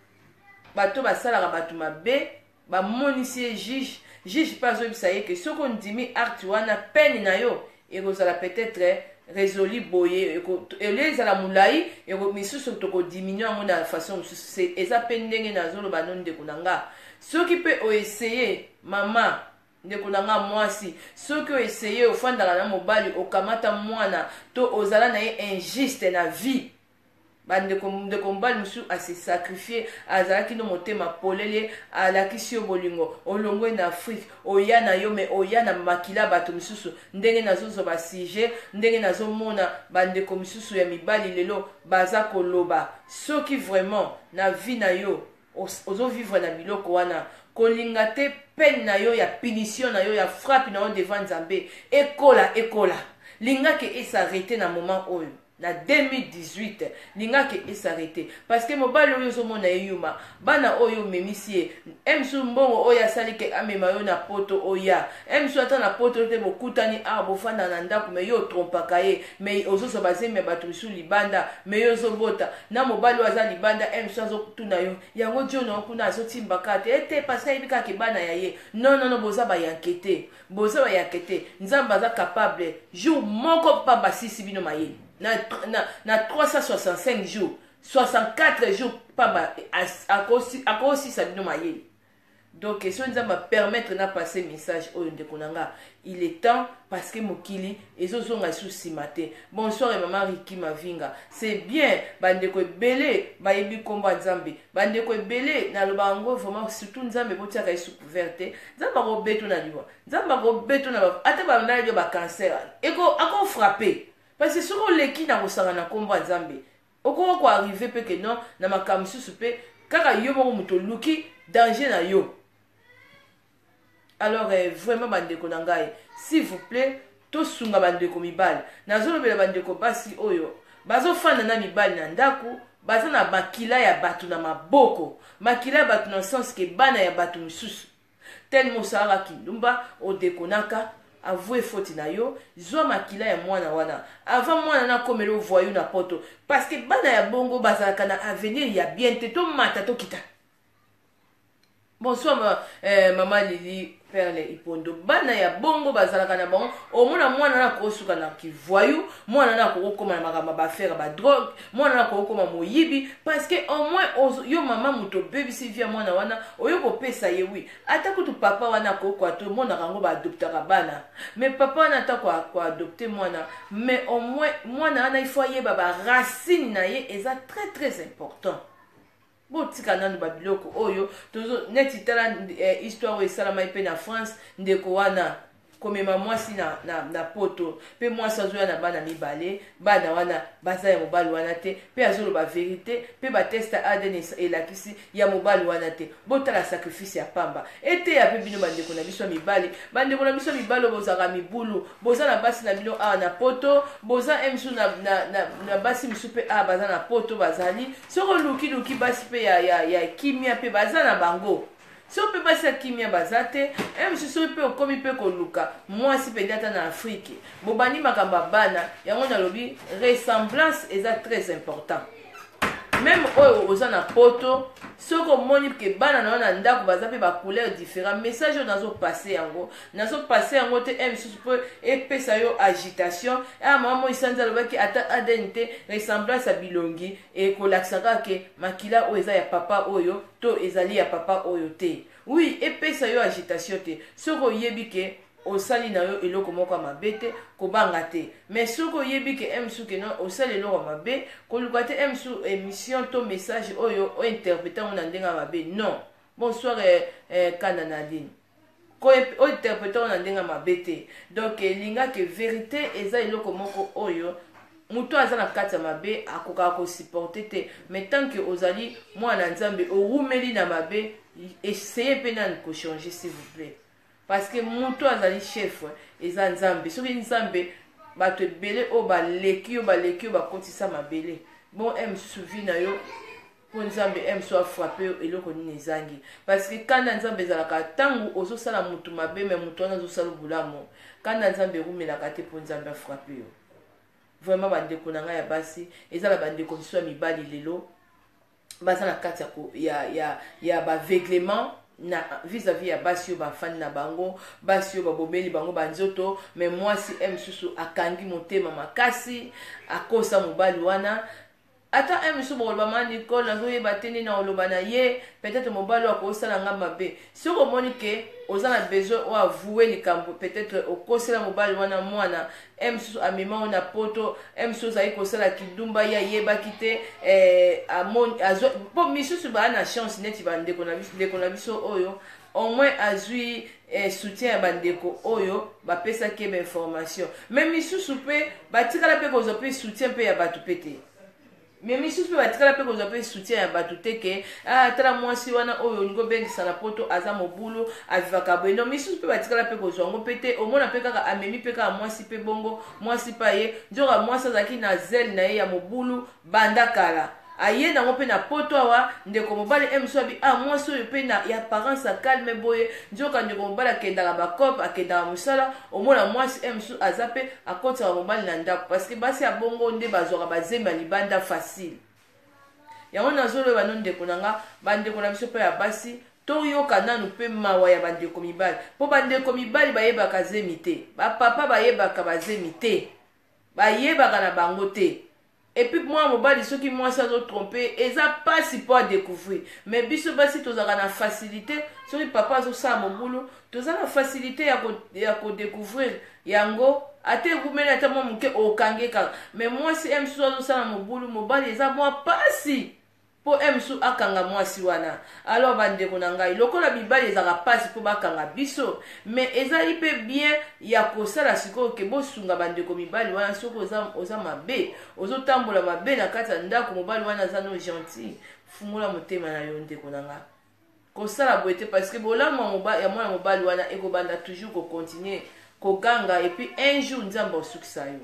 bato basalaka bato mabe, bamonisi ye juge, juge mpe azoyebisa ye ke soki ondimi acte wana, peine na yo ekozala peut-être résolu boye, elie ezala molai, misusu tokodiminuer yango na façon mosusu. Eza mpe ndenge nazoloba no, ndeko na nga, soki mpe oessayer, mama, ndeko na nga mwasi, soki oessayer, ofandaka na mobali, okamata mwana to ozala na ye injuste na vie, bandeko, ndeko mobali mosusu ase sacrifie, azalaki no motema polele, alakisi yo bolingo, olongwe na Afrique, oya na yo, mais oya na makila bato mosusu. Ndenge nazozwa basujet, ndenge nazomona bandeko mosusu ya mibali lelo baza koloba, soki vraiment na vie na yo ozovivre na biloko wana, kolinga te peine na yo ya punition na yo ya frappe na yo devant Nzambe ekola ekola, lingaki esarrêter na moment oyo. Na 2018 lingaki e s'arreter parce que mobali oyo ozomona ye yuma, bana oyo omemisi ye msu, mbongo oyo asali ke amema yo na poto, oya msu ata na poto te, bokutani awa, bofanda na ndako, mais yo otrompaka ye, mais ozozwa bazemi ya bato misusu libanda, mais yo ozobota na mobali oyo aza libanda. Msu azotuna yo yango John oyo kuna azotimbaka te ete parce que ayebi kaka bana ya ye. Non, non, non, boza bayanke te, boza bayanke te. Nzambe aza capable jour moko pamba asisi bino mayele na 365 jours, 64 jours pamba akosisa bino mayele. Donc soki Nzambe apermettre na passe message oyo, ndeko na nga, il est temps, parce que mokili ezozonga lisusu nsima te. Bonsoir, mama Riki Mavinga, c'est bien. Bandeko ebele bayebi nkombo ya Nzambe, bandeko ebele naloba yango vraiment, surtout Nzambe botiaka ye sous couvert te. Nzambe akobeto na liwa, Nzambe akobeto na ata banali yo bacancer, akofrappe, parce que soki oleki na kosanga na nkombo ya Nzambe, okoka koarriver mpe ke non, na makambo mosusu mpe kaka yo moko moto oluki danger na yo. Alors vraiment, bandeko na ngai, s'il vous plaît, tosunga bandeko mibali. Nazolobela bandeko basi oyo bazofanda na mibali na ndako, baza na makila ya bato na maboko, makila ya bato na sens ke bana ya bato mosusu. Tellement osalaka kindumba, odekonaka, avoue faute na yo, zwa makila ya mwana wana avant mwana nakomela ovoyu na poto, parce que bana ya bongo bazalaka na avenir ya bien te. Tomata, tokita. Bonsoir mama Lili Perle Ipondo. Bana ya bongo bazalaka na bango, omona mwana na akosuka na kivoyu, mwana na akokokóma na makambo ya baaffaire ya badrogue, mwana na akokokóma moyibi, parce que au moins yo mama moto obebisi vie ya mwana wana oyo kopesa ye. Oui, ata kutu papa wana akokwa, tomonaka yango, baadoptaka bana, mais papa wana ata koadopte mwana, mais au moins mwana wana il faut ayeba baracine na ye, eza très très important. Botika nanu babiloko oyo tozo neti tala histoire oyo esalamai mpe na France. Ndeko wana komema mwasi na poto, mpe mwasi azoya na bana mibale, bana wana baza ya mobali wana te, mpe azoloba vérité, mpe batest ADN elakisi ya mobali wana te. Botala sacrifice ya pamba. Eteya mpe bino bandeko na biso ya mibali, bandeko na biso ya mibali oyo bozalaka mibulu, boza na basi na bino awa na poto, boza misu na basi misu mpe awa baza na poto, bazali soki olukiluki basi mpe ya kimia mpe baza na bango. Soki mpe basi ya kimia baza te, mosusu soki mpe okomi mpe koluka mwasi mpenza ata na Afrike, bobandi makambo ya bana yango. Nalobi ressemblance eza très important. Même oyo oza na poto, soki omoni ke bana na yo na ndako baza mpe bacouleur différent, message oyo nazopase yango, nazopase yango te e misusu mpo epesa yo agitation. A mama Moi Sanza alobaki ata ADN te, ressemblance ya bilongi ekolakisa kaka ke makila oyo eza ya papa oyo to ezali ya papa oyo te. Oui, epesa yo agitation te. Soki oyebi ke osali na yo eloko moko ya mabe te, kobanga te. Mais soki oyebi ke msu ke non, osali eloko ya mabe, koluka te msu émission to message oyo ointerprete yango na ndenge ya mabe. Non. Bonsoir Kanda Nadine. Ointerprete yango na ndenge ya mabe te. Donc elingaki vérité eza eloko moko oyo moto aza na kati ya mabe akokaka kosupporte te. Mais tant que ozali mwana Nzambe, owumeli na mabe, essaye mpe nani kochanger, s'il vous plaît, parce que moto azali chef eza Nzambe. Soki Nzambe, bato ebele oyo baleki yo, baleki yo, bakotisa mabele bon e mosusu vie na yo mpo Nzambe e mosusu afrappe yo, eloko nini ezangi? Parce que kanda Nzambe ezalaka ntango ozosala motu mabe, mais motu wana azosala bolamu, kanda Nzambe erumelaka te mpo Nzambe afrappe yo. Vraiment, bandeko na ngai ya basi, eza na bandeko mosusu ya mibali lelo baza na kati ya baveuglement na vis-à-vis ya basi oyo bafandi na bango, basi oyo babomeli bango banzoto. Mais mwasi e mosusu akangi motema makasi, akosa mobali wana. Ata e mosusu bokoloba: "Ma Nicole, nazoyeba te nini oloba na ye, peut-être mobali oyo akosala nga mabe." Soki omoni ke oza na besoin oyo avoue likambo, peut-être okosela mobali wana mwana, e mosusu amema oyo na poto, e mosusu ozali kosala kindumba, ye ayebaki te, mpo misusu baa na chance neti bandeko na biso oyo au moins azwi soutien ya bandeko oyo bapesaki ye bainformation. Mais misusu mpe batikala mpe kozwa mpe soutien mpe ya bato mpe te. Mais misusu mpe batikala mpe kozwa mpe soutien ya bato te ke ah, tala mwasi wana oyo olingi obengisa na poto aza mobulu, avivaka boye. Non, misusu mpe batikala mpe kozwa yango mpe te. Omona mpe kaka amemi mpe kaka mwasi mpe bongo mwasi mpe aye, nzoka mwasi azalaki na zele na ye ya mobulu banda kala, aye nango mpe na poto awa. Ndeko mobali e mosusu abi ah, mwasi oyo mpe na ya apparence ya calme boye, nzoka ndeko mobali akendaka bacope, akendaka mosala. Omona mwasi e mosusu aza mpe akotisaka mobali na ndako, parce que basi ya bongo nde bazwaka bazemi ya libanda facile. Yango nazoloba no, ndeko na nga, bandeko na biso mpe ya basi, toyoka nanu mpe mawa ya bandeko mibali, mpo bandeko mibali bayebaka zemi te, bapapa bayebaka bazemi te, bayebaka na bango te. Et puis mwana mobali, soki mwasi azotrompe, eza mpasi mpo adécouvrir. Mais biso basi tozalaka na facilité. Soki papa azosala mobulu, toza na facilité ya kodécouvrir yango, ata ewumeli ata mwa moke, okange kaka. Mais mwasi e mosusu azosala mobulu, mobali eza mwa mpasi mpo e mosusu akanga mwasi wana. Alors bandeko na ngai, lokola mibali ezalaka mpasi mpo bakanga biso, mais ezali mpe bien ya kosala sikoyo ke bosunga bandeko mibali wana. Soki oza mabe, ozotambola mabe na kati ya ndako, mobali wana aza no gentil, fungola motema na yo, ndeko na nga. Kosala boye te, parce que bolamu ya mwana mobali wana ekobanda toujours kocontinue koganga. Et puis un jour Nzambe osukisa yo.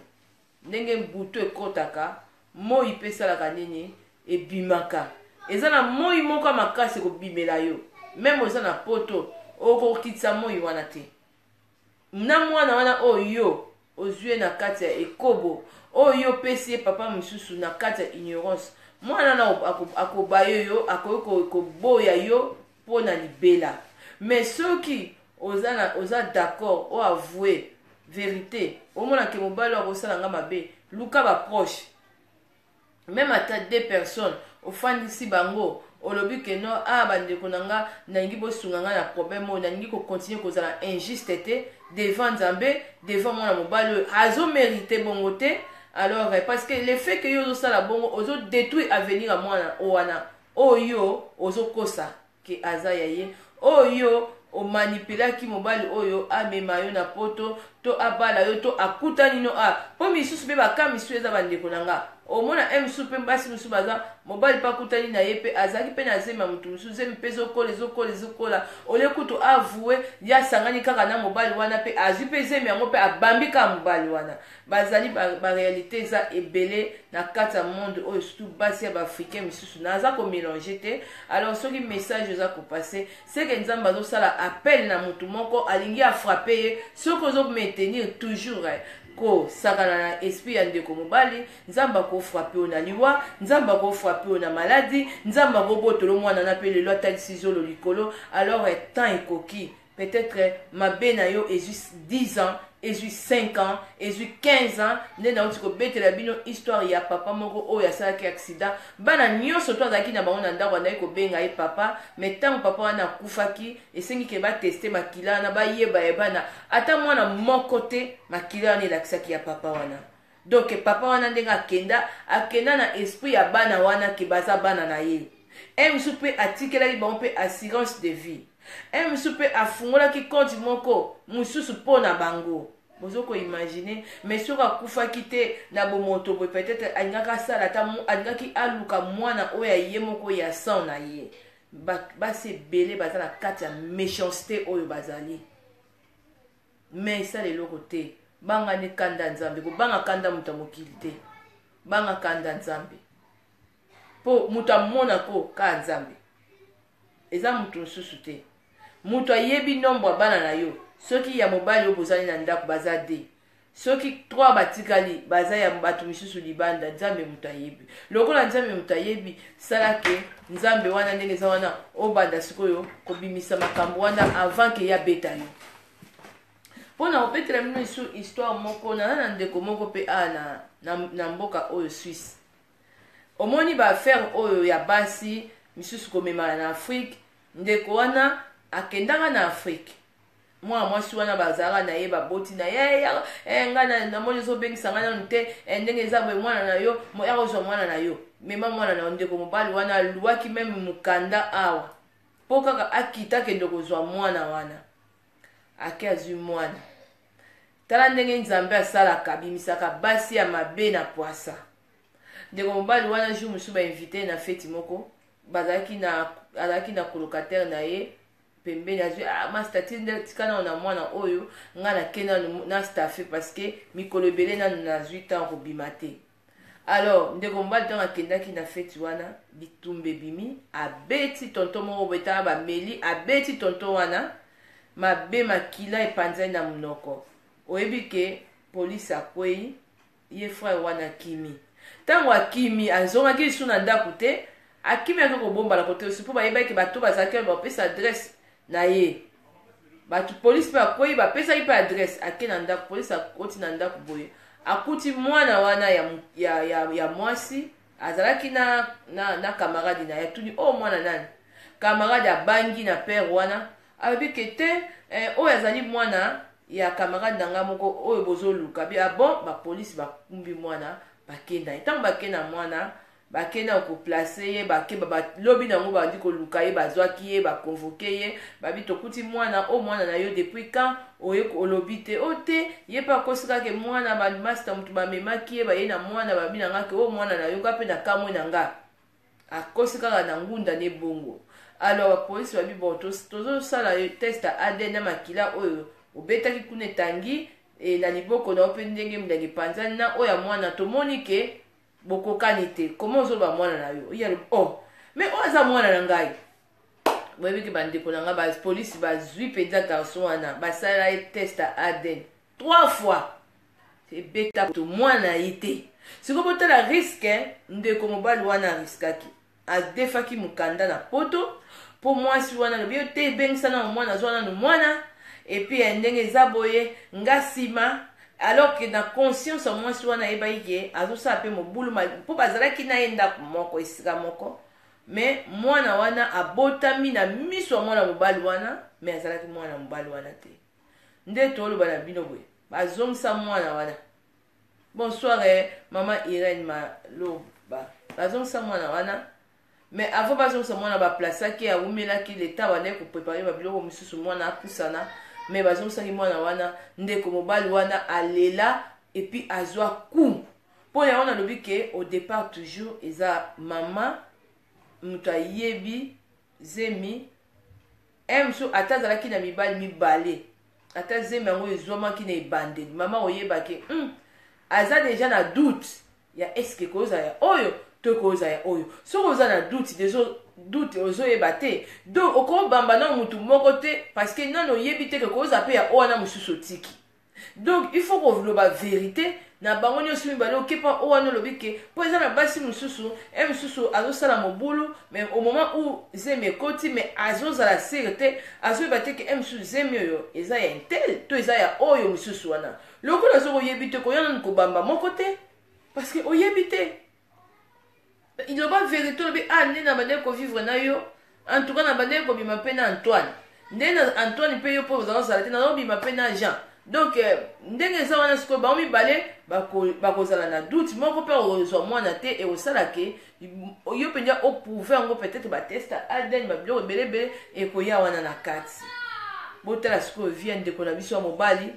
Ndenge butu ekɔtaka, moi mpe esalaka nini? Ebimaka. Eza na moi moko ya makasi ekobimela yo, même oza na poto, okokitisa moi wana te na mwana wana oyo yo ozwi ye na kati ya ekobo, oyo yo opesi ye papa mosusu na kati ya ignorance. Mwana wana akobaye yo, akoki koboya yo mpo na libela. Mais soki oza d'accord, o avoue vérité, omona ke mobali oyo akosala nga mabe, luka baproche, même ata deux personnes, ofandisi bango, olobi ke no, ah, bandeko na nga, nalingi bosunga nga na problème oyo, nalingi kocontinue kozala injuste te devant Nzambe, devant mwana mobali oyo azomérite bongo te. Alors, parce que le fait que yo ozosala bongo, ozodétruire avenir ya mwana wana oyo ozokosa ke aza ya ye, oyo omanipulaki mobali oyo amema yo na poto to abala yo to akutani no a. Mpo misusu mpe baka misusu eza, bandeko na nga, omona e mosusu mpe basi mosusu baza mobali mpe akutani na ye mpe azalaki mpe na zemi ya motu mosusu. Zemi mpe ezokola, ezokola, ezokola. Ole kutu avoue, ye asangani kaka na mobali wana mpe azwi mpe zemi yango mpe abambi kaka mobali wana. Bazali baréalité eza ebele na kati ya monde oyo, surtout basi ya baafricain misusu. Naza komélange te. Alors soki message eza kopasser, c'est que Nzambe azosala appel na motu moko, alingi afrappe ye. Soki ozomaintenir toujours kosakana na esprit ya ndeko mobali, Nzambe akofrappe oyo na liwa, Nzambe akofrappe oyo na maladi, Nzambe akobotolo mwana na mpe lelo atalisi zolo likolo. Alors temps ekoki. Peut-être mabe na yo ezwi 10 ans, ezwi 5 ans, ezwi 15 ans. Nde nauti kobetela bino histoire ya papa moko oyo asalaki accident. Bana nyonso to azalaki na bango na ndako andaki kobenga ye papa. Mais ntango papa wana akufaki, esengi ke bateste makila wana, bayeba ya bana ata mwana moko te, makila wana elakisaki ya papa wana. Donc papa wana ndenge akenda, akenda na esprit ya bana wana ke baza bana na ye. E mosusu mpe atikelaki bango mpe assurance de vie, e mosusu mpe afungolaki compte moko mosusu mpo na bango. Bozo koimagine. Mais soki akufaki te na bomoto boye, peut-être alingaki asala ata alingaki aluka mwana oyo ya ye moko, ya sang na ye. Basi ebele baza na kati ya méchanceté oyo bazali, mais esala eloko te. Banga nde kanda Nzambe, kobanga kanda moto ya mokili te, banga kanda Nzambe, mpo moto amonako kaka Nzambe, eza moto mosusu te. Moto ayebi nombre ya bana na yo, soki ya mobali oyo bozali na ndako baza de, soki 3 batikali baza ya bato misusu libanda, Nzambe moto ayebi. Lokola Nzambe moto ayebi, sala ke Nzambe wana ndenge eza wana, obanda sikoyo kobimisa makambo wana avant ke ya beta yo. Mpo na kobetela bino lisusu histoire moko, naza na ndeko moko mpe a na mboka oyo Suisse. Omoni baaffaire oyo ya basi misusu komemana na Afrique. Ndeko wana akendaka na Afrique, mwana mwasi wana bazalaka na ye, baboti na ye eh, ngai namoni ozobengisa ngai nanu te eh, ndenge eza boye, mwana na yo ya kozwa mwana na yo, mema mwana na yo. Ndeko mobali wana aluwaki même mokanda awa mpo kaka akita akende kozwa mwana wana. Ake, azwi mwana. Tala ndenge Nzambe asalaka, abimisaka basi ya mabe na pwasa. Ndeko mobali wana, jour mosusu bainvite na feti moko, bazalaki na, azalaki na colocataire na ye pembeni. Azwi: "Ah, master, tika nano na mwana oyo, ngai nake nanu na staffe, parce que mikolo ebele nanu nazwi ntango kobima te." Alors ndeko mobali, ntango akendaki na feti wana, bitumba ebimi, abeti tonton moko boye. Tanga bameli, abeti tonton wana mabe, makila epanzani na monoko. Oyebi ke polise akwei ye, frère wana akimi. Ntango akimi, azongaki lisu na ndako te, akimi, ake kobombala kote osi, mpo bayebaki bato bazalaki wana, bapesa adresse na ye. Bato polise mpe akwei, bapesaki mpe adresse. Ake na ndako, polise akoti na ndako boye, akuti mwana wana ya mwasi azalaki na camarade na ye. Atuni: "Oyo oh, mwana nani?" Camarade abangi na père wana, alobi ke te, oyo azali mwana ya camarade na ngai moko oyo bozoluka bi. Ah bon, bapolisi bakumbi mwana, bakenda ye. Ntango bakenda mwana, bakenda koplacer ye, bake lobi nango, bandi koluka ye, bazwaki ye, baconvoquer ye. Babi: "Tokuti mwana oyo, mwana na yo, depuis quand oye olobi te?" O te, ye mpe akosi kaka mwana. Bamaster motu bamemaki ye, baye na mwana, babi na nga ke oyo mwana na yo. Nga mpe na kamwe na nga, akosi kaka na ngunda ne bongo. Alors bapolisi babi: "Bon, tozosala test ya ADN ya makila oyo obetaki kuna, etangi na liboko na yo mpe ndenge milangi epanzani na oyo ya mwana, tomoni ke bokokani te. Koma ozoloba mwana na yo?" Ye alobi: "Oh, mais oyo aza mwana na ngai." Boyebiki, bandeko na ngai, bapolisi bazwi mpenza garçon wana, basalela ye test ya ADN trois fois, ebeta to mwana ye te. Sikoyo botala risque ndeko mobali wana ariskaki, adefaki mokanda na poto mpo mwasi wana alobi: "Yo te, ebengisa nano mwana, azwa nano mwana, et puis ya ndenge eza boye, nga nsima." Alors ke na conscience ya mwasi wana, ayebaki ke azosala mpe mobulu, mpo bazalaki na ye ndako moko, esika moko, mais mwana wana abotami na miso ya mwana mobali wana, mais azalaki mwana mobali wana te. Nde toloba na bino boye, bazongisa mwana wana. Bonsoir, mama Irene Maloba. Bazongisa mwana wana, mais avant bazongisa mwana, baplasaki, awumelaki leta, bandaki kopréparer babiloko mosusu, mwana apusana. Mais bazongisaki mwana wana, ndeko mobali wana alela, et puis azwa coup. Mpo yango nalobi ke au départ toujours eza mama moto ayebi zemi mosusu. Ata azalaki na mibali mibale, ata zemi yango ezwamaki na ebandeli, mama oyebaki aza déjà na doute ya est-ce kozala ya oyo to kozala ya oyo. Soki oza na doute, doute, ozoyeba te, donc okobamba na motu moko te, parce que nano oyebi te ke kozala mpe ya oyo wana mosusu otiki. Donc il faut koloba vérité na bango nyonso mibale. Okepa oyo wana, olobi ke mpo eza na basi mosusu, e mosusu azosala mobulu, mais au moment où zemi ekoti, mais azozala sûr te, azoyeba te ke e mosusu zemi oyo eza ya un tel to eza ya oyo mosusu wana. Lokola soki oyebi te, koya nanu kobamba moko te, parce que oyebi te. Iloba vérité, olobi: "Ah, nde na bandeki kovivre na yo, en tout cas na bandeki kobima mpe na Antoine, nde na Antoine mpe yo mpo ozala kozala te, nazobima mpe na Jean." Donc ndenge eza wana, sikoyo bango mibale bakozala na doute moko mpe okozwa mwana te. Ekosala ke yo mpenza oprouver yango, peut-être batest ADN, babiloko ebele ebele ekoya wana na kati. Botala sikoyo vie ya ndeko na biso ya mobali,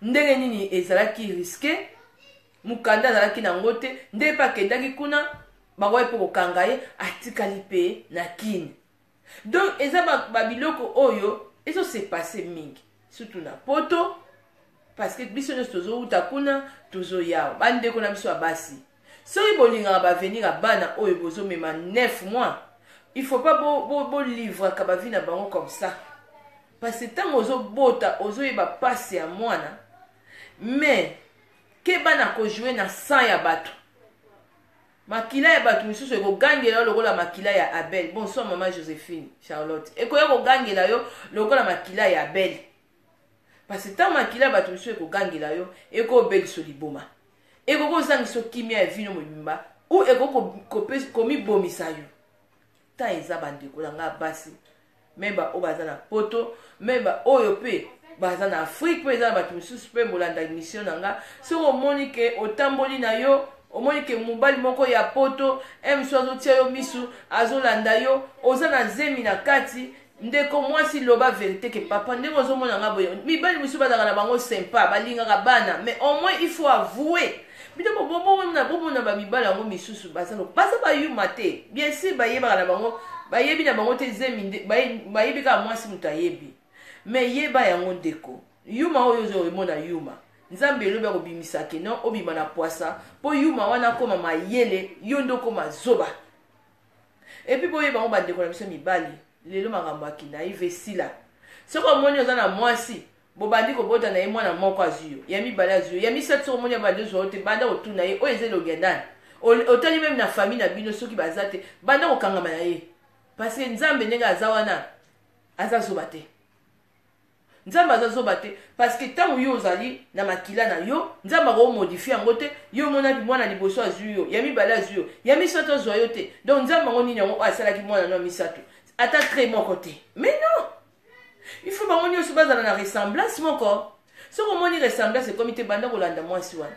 ndenge nini ezalaki risque. Mokanda azalaki nango te, nde mpe akendaki kuna, bakoki mpe kokanga ye, atikali mpe na kini. Donc eza babiloko oyo ezose passer mingi, surtout na poto, parce que biso nyonso tozowuta kuna, tozoyawa. Bandeko na biso ya basi, soki bolingaka baavenir ya bana oyo bozomema 9 mois, il faut pas bolivraka bavie na bango comme ça, parce que ntango ozobota, ozoyeba pasi ya mwana. Mais keba na kojouer na sang ya bato, makila ya bato misusu ekogangela yo lokola makila ya Abel. Bonsoir, mama Joséphine Charlotte. Ekoya kogangela yo lokola makila ya Abel, parce que ntango makila ya bato misusu ekogangela yo, ekobeliso liboma, ekoki kozangisa kimia ya vino mobimba ou ekoki komibomisa yo. Ta eza bandeko na ngai basi, me baoyo baza na poto, me baoyo mpe baza na Afrique, mpe eza na bato misusu mpe bolanda émission na nga. Soki omoni ke otamboli na yo, omoni ke mobali moko ya poto e mosusu azotia yo misu, azolanda yo, oza na zemi na kati, Ndeko mwasi, loba vérité ke papa, ndenge ozomona nga boye, mibali mosusu bazalaka na bango sympa, balingaka bana, mais au moins il faut avouer. Bino bomona, bomona bamibali yango misusu baza baza bayuma te. Bien sûr, bayebaka na bango, bayebi na bango te zemi, bayebi kaka mwasi moto ayebi. Mais yeba yango, ndeko, yuma oyo ozomona yuma, Nzambe elobi akobimisa keno obima na poisa mpo yuma wana akóma mayele, yo nde okóma zoba. Et puis boyeba yango, bandeko na biso mibali, lelo makambo akina ive esila. Soki omoni oza na mwasi, bobandi kobota na ye mwana moko, azwi yo, ya mibale azwi yo, ya misato, soki omoni abandi ozwa yo te, banda kotuna ye oyo eza elongi ya nani. Otali même na famille na bino, soki baza te, banda kokangama na ye, parce que Nzambe ndenge aza wana, aza zoba te. Nzambe aza zoba te, parce que ntango yo ozali na makila na yo, Nzambe akomodifier yango te. Yo omonaki mwana liboso azwi yo, ya mibale azwi yo, ya misato azwa yo te. Donc Nzambe yango nini yango oyo asalaki mwana no ya misato ata trait moko te? Mais non, il faut bango nyonso bazala na ressemblance moko. Soki omoni ressemblance ekomi te, banda kolanda mwasi wana,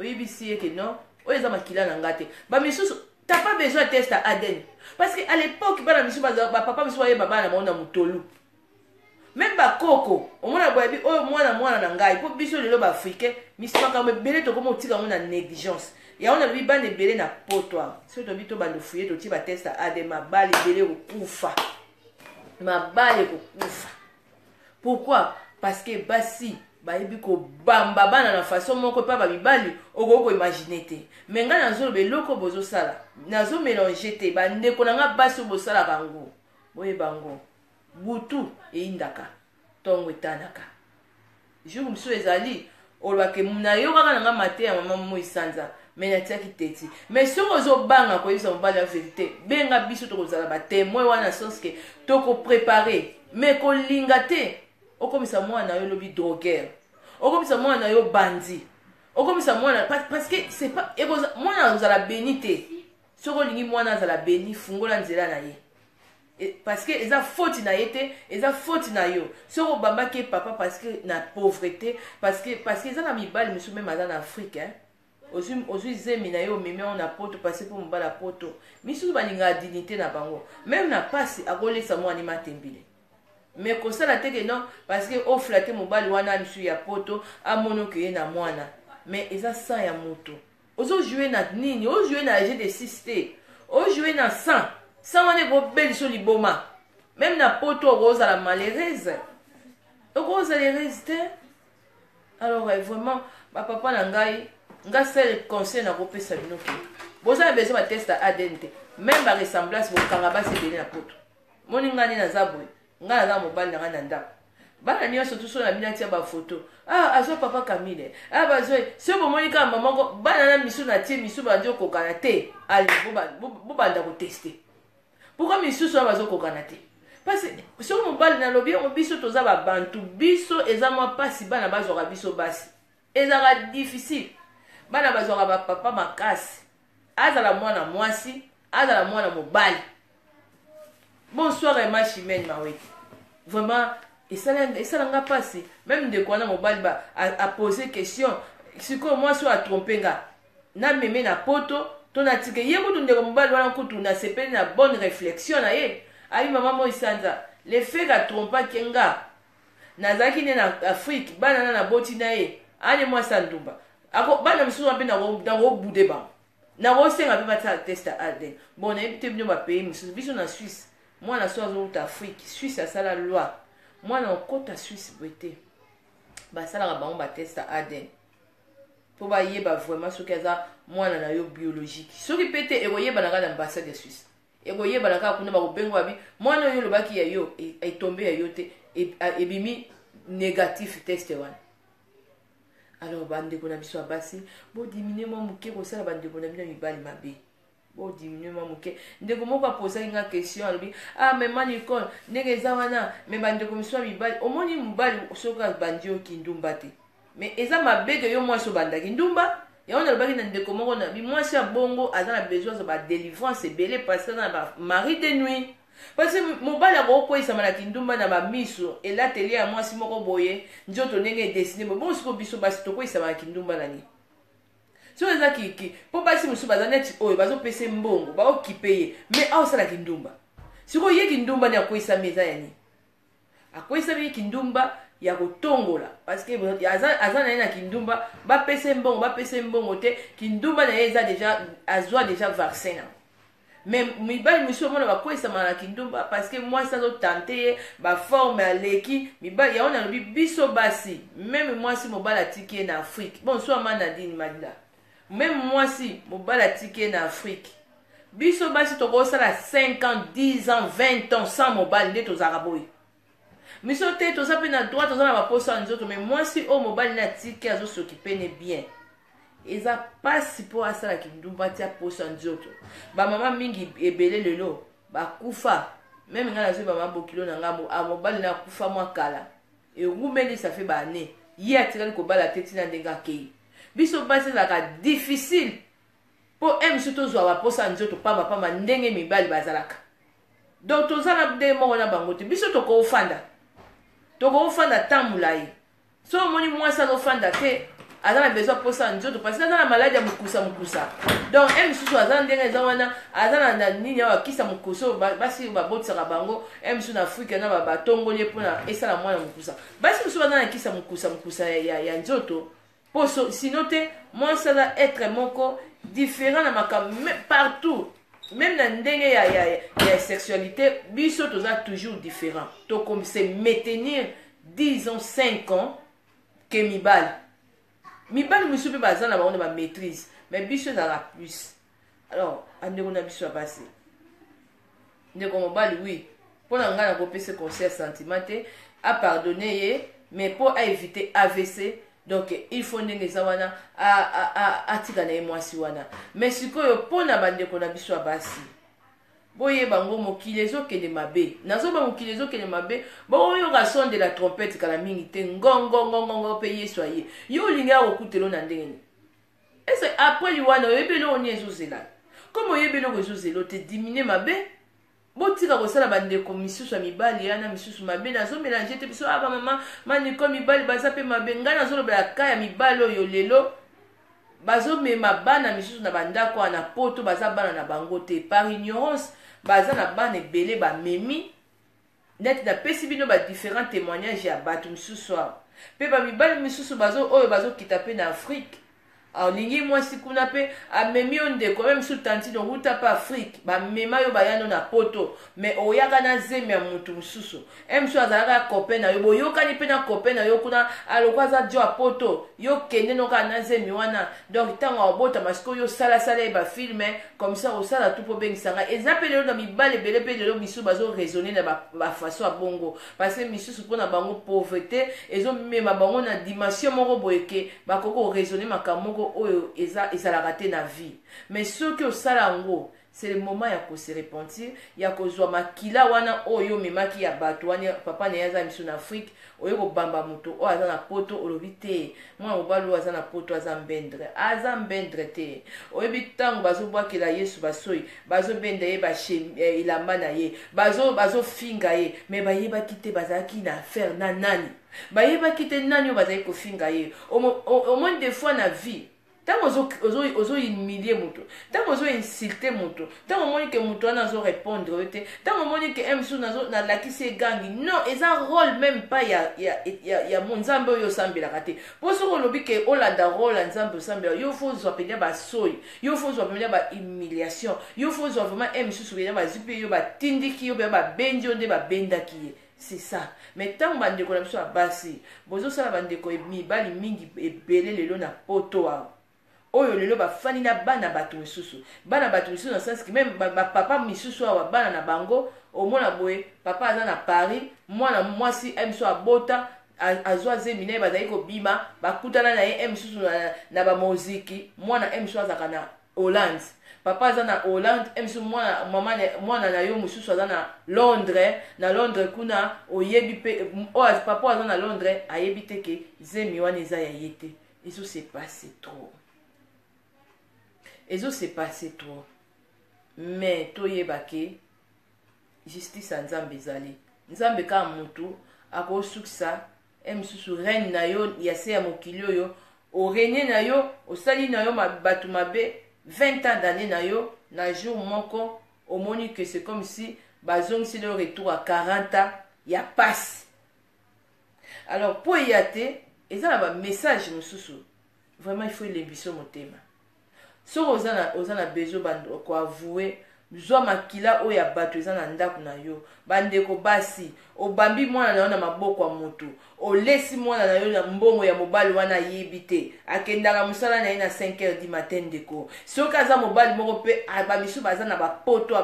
oyebisi ye ke non, oyo eza makila na nga te. Bamisusu, t'as pas besoin ya test ya ADN, parce que à l'époque bana misusu, bapapa misusu bayeba bana na bango na motolu, même bakoko. Omona boyebi oyo mwana mwana na ngai. Mpo biso lelo baafricain, misi makambo ebele tokoma otika yango na négligence. Yango nalobi, bana ebele na poto awa, soki tobi tobanda ofuye, totie batest ya ADN, mabala ebele ekokufa, mabala ekokufa. Pourquoi? Parce que basi bayebi kobamba bana na façon moko epa bamibali okoki koimaginer te. Mais ngai nazoloba, eloko bozosala, nazomélanger te. Bandeko na nga basi oyo bosalaka yango, boyeba yango, butu eyindaka, ntongo etanaka. Jour mosusu ezali olobake nayokaka na nga mate ya mama Moi Sanza, mais natiaki teti. Mais soki ozobanga koyebisa mobali ya vérité, benga biso, tokozala batémoin wana, sens ke tokopréparer. Mais kolinga te okomisa mwana na yo elobi drogueur, okomisa mwana na yo bandi, okomisa mwana, parce que c'est pas mwana ozala béni te. Soki olingi mwana azala béni, fungola nzela na ye, parce que eza faute na ye te, eza faute na yo soki obambaki ye papa, parce que na pauvreté, parce que eza na mibali mosusu même aza na Afrique, hein? Ozwi zemi na ye, omemi yango na poto, parce mpo mobali ya poto misusu balingaka dignité na bango, même na pasi akolesa mwana matembele. Mais kosala te ke non, parce que oflatter mobali wana misusu ya poto, amoni oke ye na mwana, mais eza sang ya moto. Ozojouer na nini? Ojouer na jeu de 6 te, ojouer na 100. 100 wana ekobeliso liboma. Même na poto okozala malheureuse, okozala heureuse te. Alors vraiment, bapapa na ngai, nga seul conseil nakopesa bino ke boza na besoin batest ya ADN te, même baressemblance, bokanga basi ebele na poto. Moni ngai nde naza boye, ngai naza mobali na ngai na ndako, bana nyonso tuso na bino atia bafoto, ah, azwa papa Camille, ah, bazwa. Soki bomoni kaka mama moko, bana na misu natie misu bandi okokana te, ale bobanda kotester. Pourquoi misusu wana bazokokana te? Parce soki mobali, nalobi yango, biso toza babantu, biso eza mwa mpasi. Bana bazwaka biso basi, ezalaka difficile. Bana bazwaka bapapa makasi, azala mwana mwasi, azala mwana mobali. Bonsoir Ema Chimene Mawete. Vraiment esalanga mpasi. Même ndeko wana mobali apose question: sikoyo mwasi oyo atromper nga, nameme na poto to natike ye? Kutu ndeko mobali wana kutu nasepeli na bonne réflexion na ye. Abi: "Mama Moi Sanza, le fait atrompaki nga, nazalaki nde na Afrique, bana na naboti na ye, ane mwasi ya ndumba, bana mosusu wana mpe nakobude bango, nakosenga mpe batisala test ya ADN." Bon, nayebi te bino bapays mosusu. Biso na Suisse, mwana so azowuta Afrique, Suisse asala loi, mwana okota Suisse boye te, basalaka bango batest ya ADN mpo bayeba vraiment soki aza mwana na yo biologique. Soki mpe te, ekoyebana kaka na ambassade ya Suisse, ekoyebana kaka kuna. Bakobenga babi: "Mwana oyo olobaki ya yo, etombe ya yo te, ebimi négatif test wana." Alors bandeko na biso ya basi, bodiminuer mwa moke kosala bandeko na bino mibali mabe, bodiminuer mwa moke. Ndeko moko aposaki nga question, alobi: "Ah, mais ma Nicole, ndenge eza wana, mais bandeko miso ya mibali, omoni mobali soki abandi yo kindumba te, mais eza mabe ke yo mwasi obandaki ndumba." Yango nalobaki na ndeko moko na mwasi ya bongo aza na besoin za badélivrance ebele, parce que aza na bamari de nuit, parce que mobali akokweyisama na kindumba na bamiso, elateli ya mwasi moko boye, nzoto ndenge edessiner boye. Bongo sikoyo biso basi tokweyisama na kindumba na nini? Soki eza kiki, mpo basi mosusu baza neti oyo bazopesa mbongo, baokipe ye, mais aosala kindumba. Sikoyo ye kindumba ni akweyisami eza ya nini? Akweyisami kindumba ya kotongola parce que aza, aza na ye na kindumba, bapesa mbongo, bapesa mbongo te, kindumba na ye eza déjà, azwa déjà vaccin na. Mais mibali mosusu omona bakweyisama na kindumba parce que mwasi azotante ye baforme aleki mibali yango. Nalobi biso basi, même mwasi mobali atiki ye na Afrique, bonsoir ma Nadine Madila, même mwasi mobali atiki ye na Afrique, biso basi tokosala 5 ans, 10 ans, 20 ans sans mobali. Nde tozalaka boye, miso te, toza mpe na droit, toza na baposa ya nzoto. Mais mwasi oyo mobali na atiki azosoki ne bien, eza mpasi mpo asala kindumba, atia posa nzoto. Bamama mingi ebele lelo bakufa. Même ngai nazwi bamama bokilo na ngai, mobali na akufa mwa kala, erumeli, ça fait baane, ye atikali kobala te ntina ndenge akei. Biso basi ezalaka difficile mpo e mosusu tozwa baposa ya nzoto pambapamba ndenge mibali bazalaka. Donc toza na ndenge moko na bango te. Biso tokofanda, tokofanda temps molai. So omoni mwasi azofanda te, aza na besoin posa ya nzoto parce que aza na maladi ya mokusa mokusa. Donc e mosusu aza ndenge eza wana, aza na nini awa, kisa mokusa oyo basi babotisaka bango e mosusu na Afrike na batongoli ye mpona esala mwana mokusa. Basi mosusu baza na kisa mokusa mokusa ya nzoto mpo so, sinon te mwasi aza être moko différent na makambo partout, même na ndenge ya sexualité. Biso toza toujours différent, tokomi se maintenir 10 ans, 5 ans ke mibali. Mibali mosusu mpe baza na bango na bamaîtrise, mais biso ezalaka plus. Alors bandeko na biso ya basi, ndeko mobali, oui, mpo na ngai nakopesa conseil ya sentiment te, apardonne ye, mais mpo aéviter AVC, donc il faut ndenge eza wana atika na ye mwasi wana. Mais sikoyo mpo na bandeko na biso ya basi, boyeba ngo mokili ezokende mabe. Nazoba mokili ezokende mabe. Boyoka son de la trompette kala mingi te, ngongongongongo, mpe Yesu aye. Yo olingi akokutelo na ndenge nini? Ese après liwana oyebi eloko nini ezozela? Comme oyebi eloko ezozela te, dimine mabe. Botika kosala bandeko misusu ya mibali yana misusu mabe. Nazomélange te biso ah, bamama maniko, mibali baza mpe mabe. Ngai nazolobela ka ya mibali oyo lelo bazomema bana misusu na bandako wana poto, baza bana na bango te. Par ignorance baza na bana ebele bamemi. Neti napesi bino badifférent témoignage ya bato misusu awa mpe bamibali misusu bazo oyo bazokita mpe na Afrique, alingi mwasi kuna mpe amemi yo ndeko ame mosusu, tantine owuta mpe Afrique, bamema yo, bayano na poto, mais oyaka na zemi ya motu mosusu. E mosusu azalaka copain na yo, boyokani mpe na copain na yo kuna, aloko aza dio ya poto, yo kende no kaka na zemi wana. Donc ntango abotama sikoyo, yo salasala ye bafilm comme ça, osala tu mpo obengisa ngai. Eza mpe lelo na mibale ebele mpe lelo misusu bazoraisonne na bafaçon ya bongo, parce que misusu mpo na bango pauvreté ezomema bango na dimension moko boye ke bakoki koraisonne makambo moko oyo ezalaka te na vie. Mais soki osala yango, c'est le moment ya kose repentir, ya kozwa makila wana oyo omemaki ya bato wana. Papa na ye aza miso na Afrique, oye kobamba moto oyo aza na poto, olobi te mwana mobali oyo aza na poto aza mbendre, aza mbendre te. Oyebi ntango bazobwakela Yesu basoi, bazobenda ye elamba na ye, bazofinga ye, mais bayebaki te bazalaki na affaire na nani, bayebaki te nani oyo bazali kofinga ye. Omoni, des fois na vie, ntango ozohumilie moto, ntango ozoinsulte moto, ntango omoni ke moto wana azorépondre yo te, ntango omoni ke mosusu nalakisi egangi, non, eza rôle même pas ya nzambe oyo osambelaka te. Mpo soki olobi ke olanda rôle ya nzambe osambelaka, yo faut ozwa mpenza basoi, yo faut ozwa mpenza bahumiliation, yo faut ozwa vraiment e mosusu mpenza bazwi mpe yo, batindiki yo mpenza, babendi yo nde babendaki ye. C'est ça. Mais ntango bandeko na biso ya basi bozosala bandeko mibali mingi ebele lelo na poto awa, oyo lelo bafandi na bana bato misusu, bana bato misusu na sens que même bapapa misusu awa, bana na bango, omona boye papa aza na Paris, mwana mwasi misusu abota, azwa zemi na ye, bazali kobima, bakutana na ye misusu na bamoziki. Mwana misusu azalaka na Hollande, papa aza na Hollande, misusu mwana, mama, mwana na yo mosusu aza na Londres. Na Londres kuna oyebi mpe oyo papa aza na Londres ayebi te ke zemi wana eza ya ye te. Ezose passe trop, ezose passe trop. Mais toyeba ke justice ya Nzambe ezali. Nzambe kaka motu akosukisa e mosusu règne na yo ya se ya mokili oyo orenie na yo, osali na yo bato mabe 20 ans d'année na yo, na jour moko omoni que c'est comme si bazongiseli yo retour à 40 ans ya pasi. Alors mpo eya te, eza na bamessage mosusu, vraiment il faut elembiso motema. Soki oza na besoin koavouer, zwa makila oyo ya bato eza na ndako na yo. Bandeko basi, obambi mwana na yo na maboko ya moto, olesi mwana na yo na mbongo ya mobali wana, ayebi te, akendaka mosala na ye na 5 heures du matin. Ndeko, soki aza mobali moko mpe, bamisu baza na bapoto,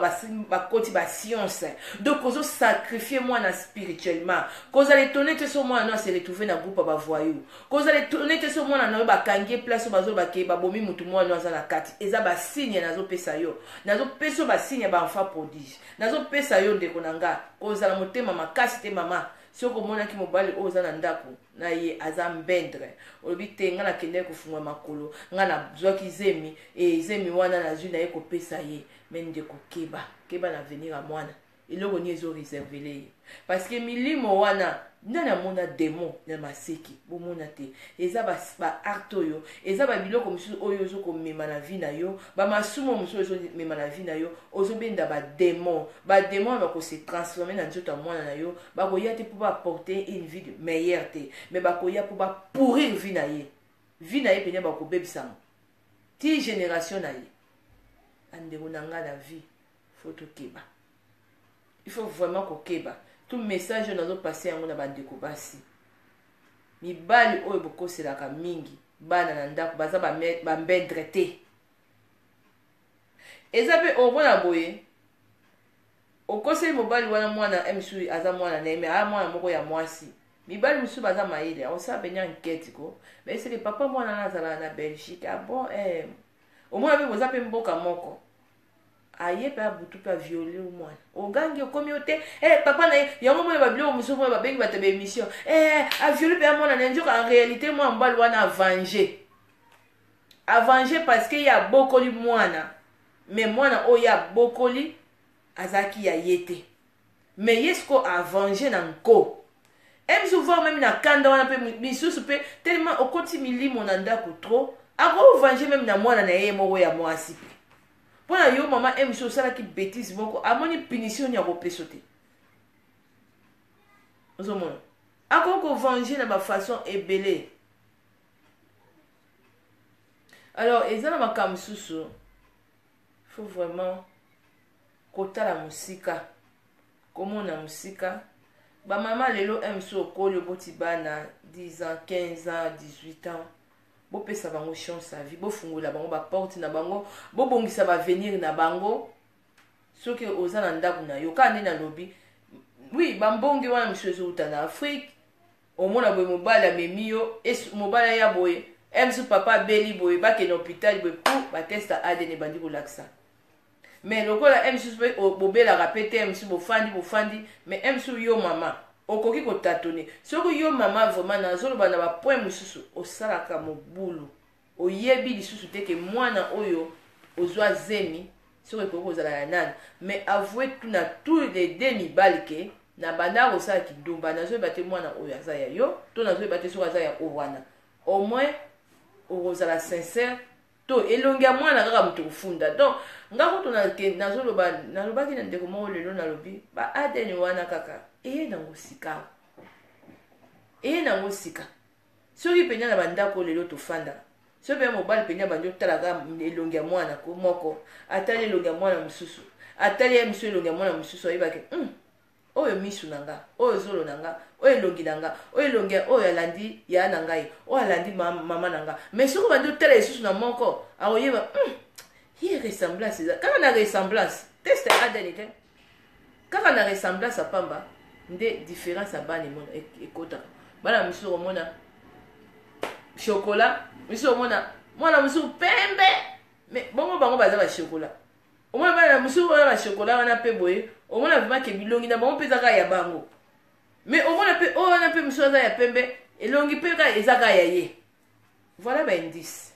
bakoti bascience, donc ozosacrifier mwana spirituellement. Kozala étonné te so mwana no ase retrouve na groupe ya bavoyou. Kozala étonné te so mwana na yo bakangi ye place oyo bazolobake babomi mutu, mwana no aza na kati. Eza basigne nazopesa yo, nazopesa yo basigne ya baenfant prodige nazopesa yo. Ndeko na nga, kozala motema makasi te. Mama, soki omonaki mobali oyo oza na ndako na ye aza mbendre, olobi te: "Ngai nakendaki kofungola makolo, ngai nazwaki zemi, e zemi wana nazwi na ye kopesa ye." Mais ndeko, keba, keba na avenir ya mwana. Eloko nini ezoréserver ye? Parce que milimo wana, nani amona démon na maseki? Bomona te. Eza baacte oyo, eza babiloko mosusu oyo ozokomema na vie na yo, bamasumu mosusu ozomema na vie na yo, ozobenda badémon. Badémon bakose transformer na nzoto ya mwana na yo. Bakoya te mpo baapporter une vie meilleure te, mais bakoya mpo bapourrir vie na ye. Vie na ye pene bakobebisanga ti génération na ye. Bandeko na ngai, na vie faut tokeba, il faut vraiment kokeba. Tout message oyo nazopasser yango na bandeko basi, mibali oyo bokoselaka mingi bana na ndako, baza bambendre te. Eza mpe omona boye, okoseli mobali wana mwana mosusu, aza mwana na ye, mais aya mwana moko ya mwasi. Mibali mosusu baza mayele, akosala penya enquête ko bayeseke papa mwana wana azalaka na Belgique. Ah bon, eh. Omona mpe boza mpe mboka moko, aye mpe abutu mpe avioler mwana, ogangi, okomi yo te, eh, papa na ye. Yango mona babiloko mosusu mona babengi bato ya baémission, eh, avioler mpe amwana na ye. Nzoka en réalité mwana mobali wana avenger, avenger parce que ye abokoli mwana, mais mwana oyo abokoli azalaki ya ye te. Mais ye siko avenger na nko emisu, voire même na kanda wana mpe misusu mpe tellement okoti milimo na ndako trop, akovenger même na mwana na ye moko ya mwasi mpe. Mpo na yo mama emisu osalaki bétise moko, amoni punition ya kopesa te. Ozomona akoki kovenger na bafaçon ebele. Alors eza na makambo mosusu, faut vraiment kotala mosika, komona mosika. Bamama lelo mso okoli, oboti bana 10 ans, 15 ans, 18 ans, bopesa bango chance ya vie, bofungola bango baporte na bango, bobongisa baavenir na bango. Soki oza na ndako na yo, kaka nde nalobi, oui, bambonge wana mosusu ezowuta na Afrique. Omona boye mobali amemi yo, mobali aya boye, mosusu papa abeli boye, bakende hôpital boye, pu batester ADN ebandi kolakisa. Mais lokola mosusu mpe bobelaka mpe te, mosusu bofandi bofandi, mais mosusu yo mama okoki kotâtonner. Soki yo mama vraiment, nazoloba na bapoint mosusu, osalaka mobulu, oyebi lisusu te ke mwana oyo ozwa zemi soki ekoki kozala ya nani, mais avoue tout na tous les deux mibali ke na banda kosala kindumba, nazoyeba te mwana oyo aza ya yo to nazoyeba te soki aza ya oyo wana. Au moins okozala sincère to elongi ya mwana kaka moto kofunda. Donc nga kutu nazoloba, nalobaki na ndeko moko lelo, nalobi ba ADN wana kaka eye nango sika, eye nango sika. Soki mpenza na bandako lelo tofandaka, soki mpenza mobali mpenza bandi otalaka elongi ya mwana ko moko, atali elongi ya mwana mosusu, atali ye mosusu elongi ya mwana mosusu, ayebaki oyo misu na nga, oyo zolo na nga, oyo elongi na nga, oyo elongi oyo alandi ya na ngai, oyo alandi mama na nga. Mais soki obandi otala lisusu na moko, akoyeba ye ressemblance eza kaka na ressemblance. Test ADN te, kaka na ressemblance apamba nde différence ya bana ekotaka. Bana mosusu komona chocolat, mosusu omona mwana mosusu pembe, mais bongo bango baza bachocolat. Omona bana mosusu wana bachocolat wana mpe boye, omona vraiment ke bilongi na bango mpe eza kaka ya bango. Mais omona mpe oyo wana mpe mosusu aza ya pembe, elongi mpe kaka eza kaka ya ye. Voilà baindice,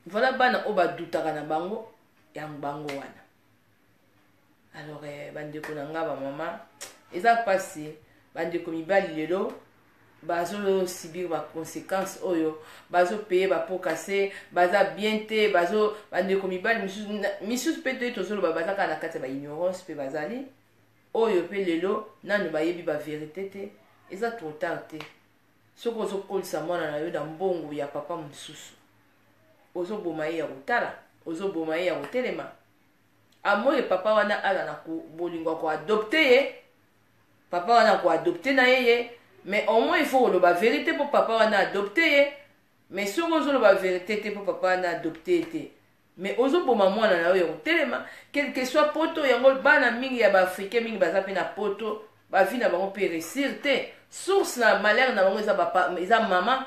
voilà bana oyo badutaka na bango ya bango wana. Alors bandeko na nga bamama, eza mpasi. Bandeko mibali lelo bazosubir baconséquence oyo, bazopayer bapokase, baza bien te. Bazo bandeko mibali misusu mpe toye tozoloba, baza kaka na kati ya baignorance mpe bazali oyo mpe lelo nano bayebi bavérité te. Eza trop tard te. Soki ozokolisa mwana na yo na mbongo ya papa mosusu, ozoboma ye ya kotala, ozoboma ye ya kotelema. Amoye papa wana aza na bolingo ya koadopte ye, papa wana koadopte na ye ye, mais au moins il faut koloba verite mpo papa wana adopte ye. Mais soki ozoloba verite te mpo papa wana adopte ye te, mais ozoboma mwana na yo ya kotelema. Quelque soit poto yango, bana mingi ya baafricain mingi baza mpe na poto, bavi na bango mpe réussir te. Source na malheur na bango eza, bapa, eza mama,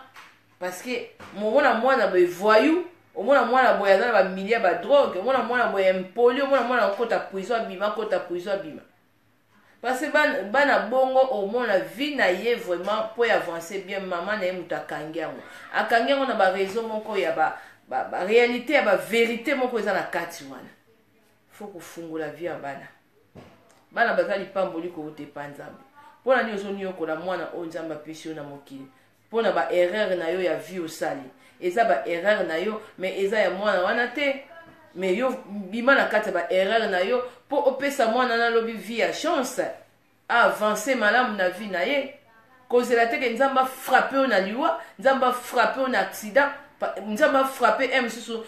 parce que omona mwana boye voyou, omona mwana boye aza na bamilie ya badrogue, omona mwana boye impoli, omona mwana akota prison abima, akota prison abima. Parce que bana, bana bongo, omona vie na ye vraiment mpo ya avance bien, mama na ye moto akangi yango, akangi yango na baraison moko ya ba réalité ya bavérité moko eza na kati wana. Faut kofungola vie ya bana. Bana baza lipamboli kouta epa Nzambe. Mpo na nini ozoniokola mwana oyo Nzambe apesi yo na mokili? Mpo na baerreur na yo ya vie osali, eza baerreur na yo, mais eza ya mwana wana te. Mais yo bima na kati ya baerreur na yo mpo opesa mwana nalobi vie ya chance, avance malamu na vie na ye. Kozela te ke Nzambe afrappe yo na liwa, Nzambe afrappe yo na accident, Nzambe afrappe e mosusu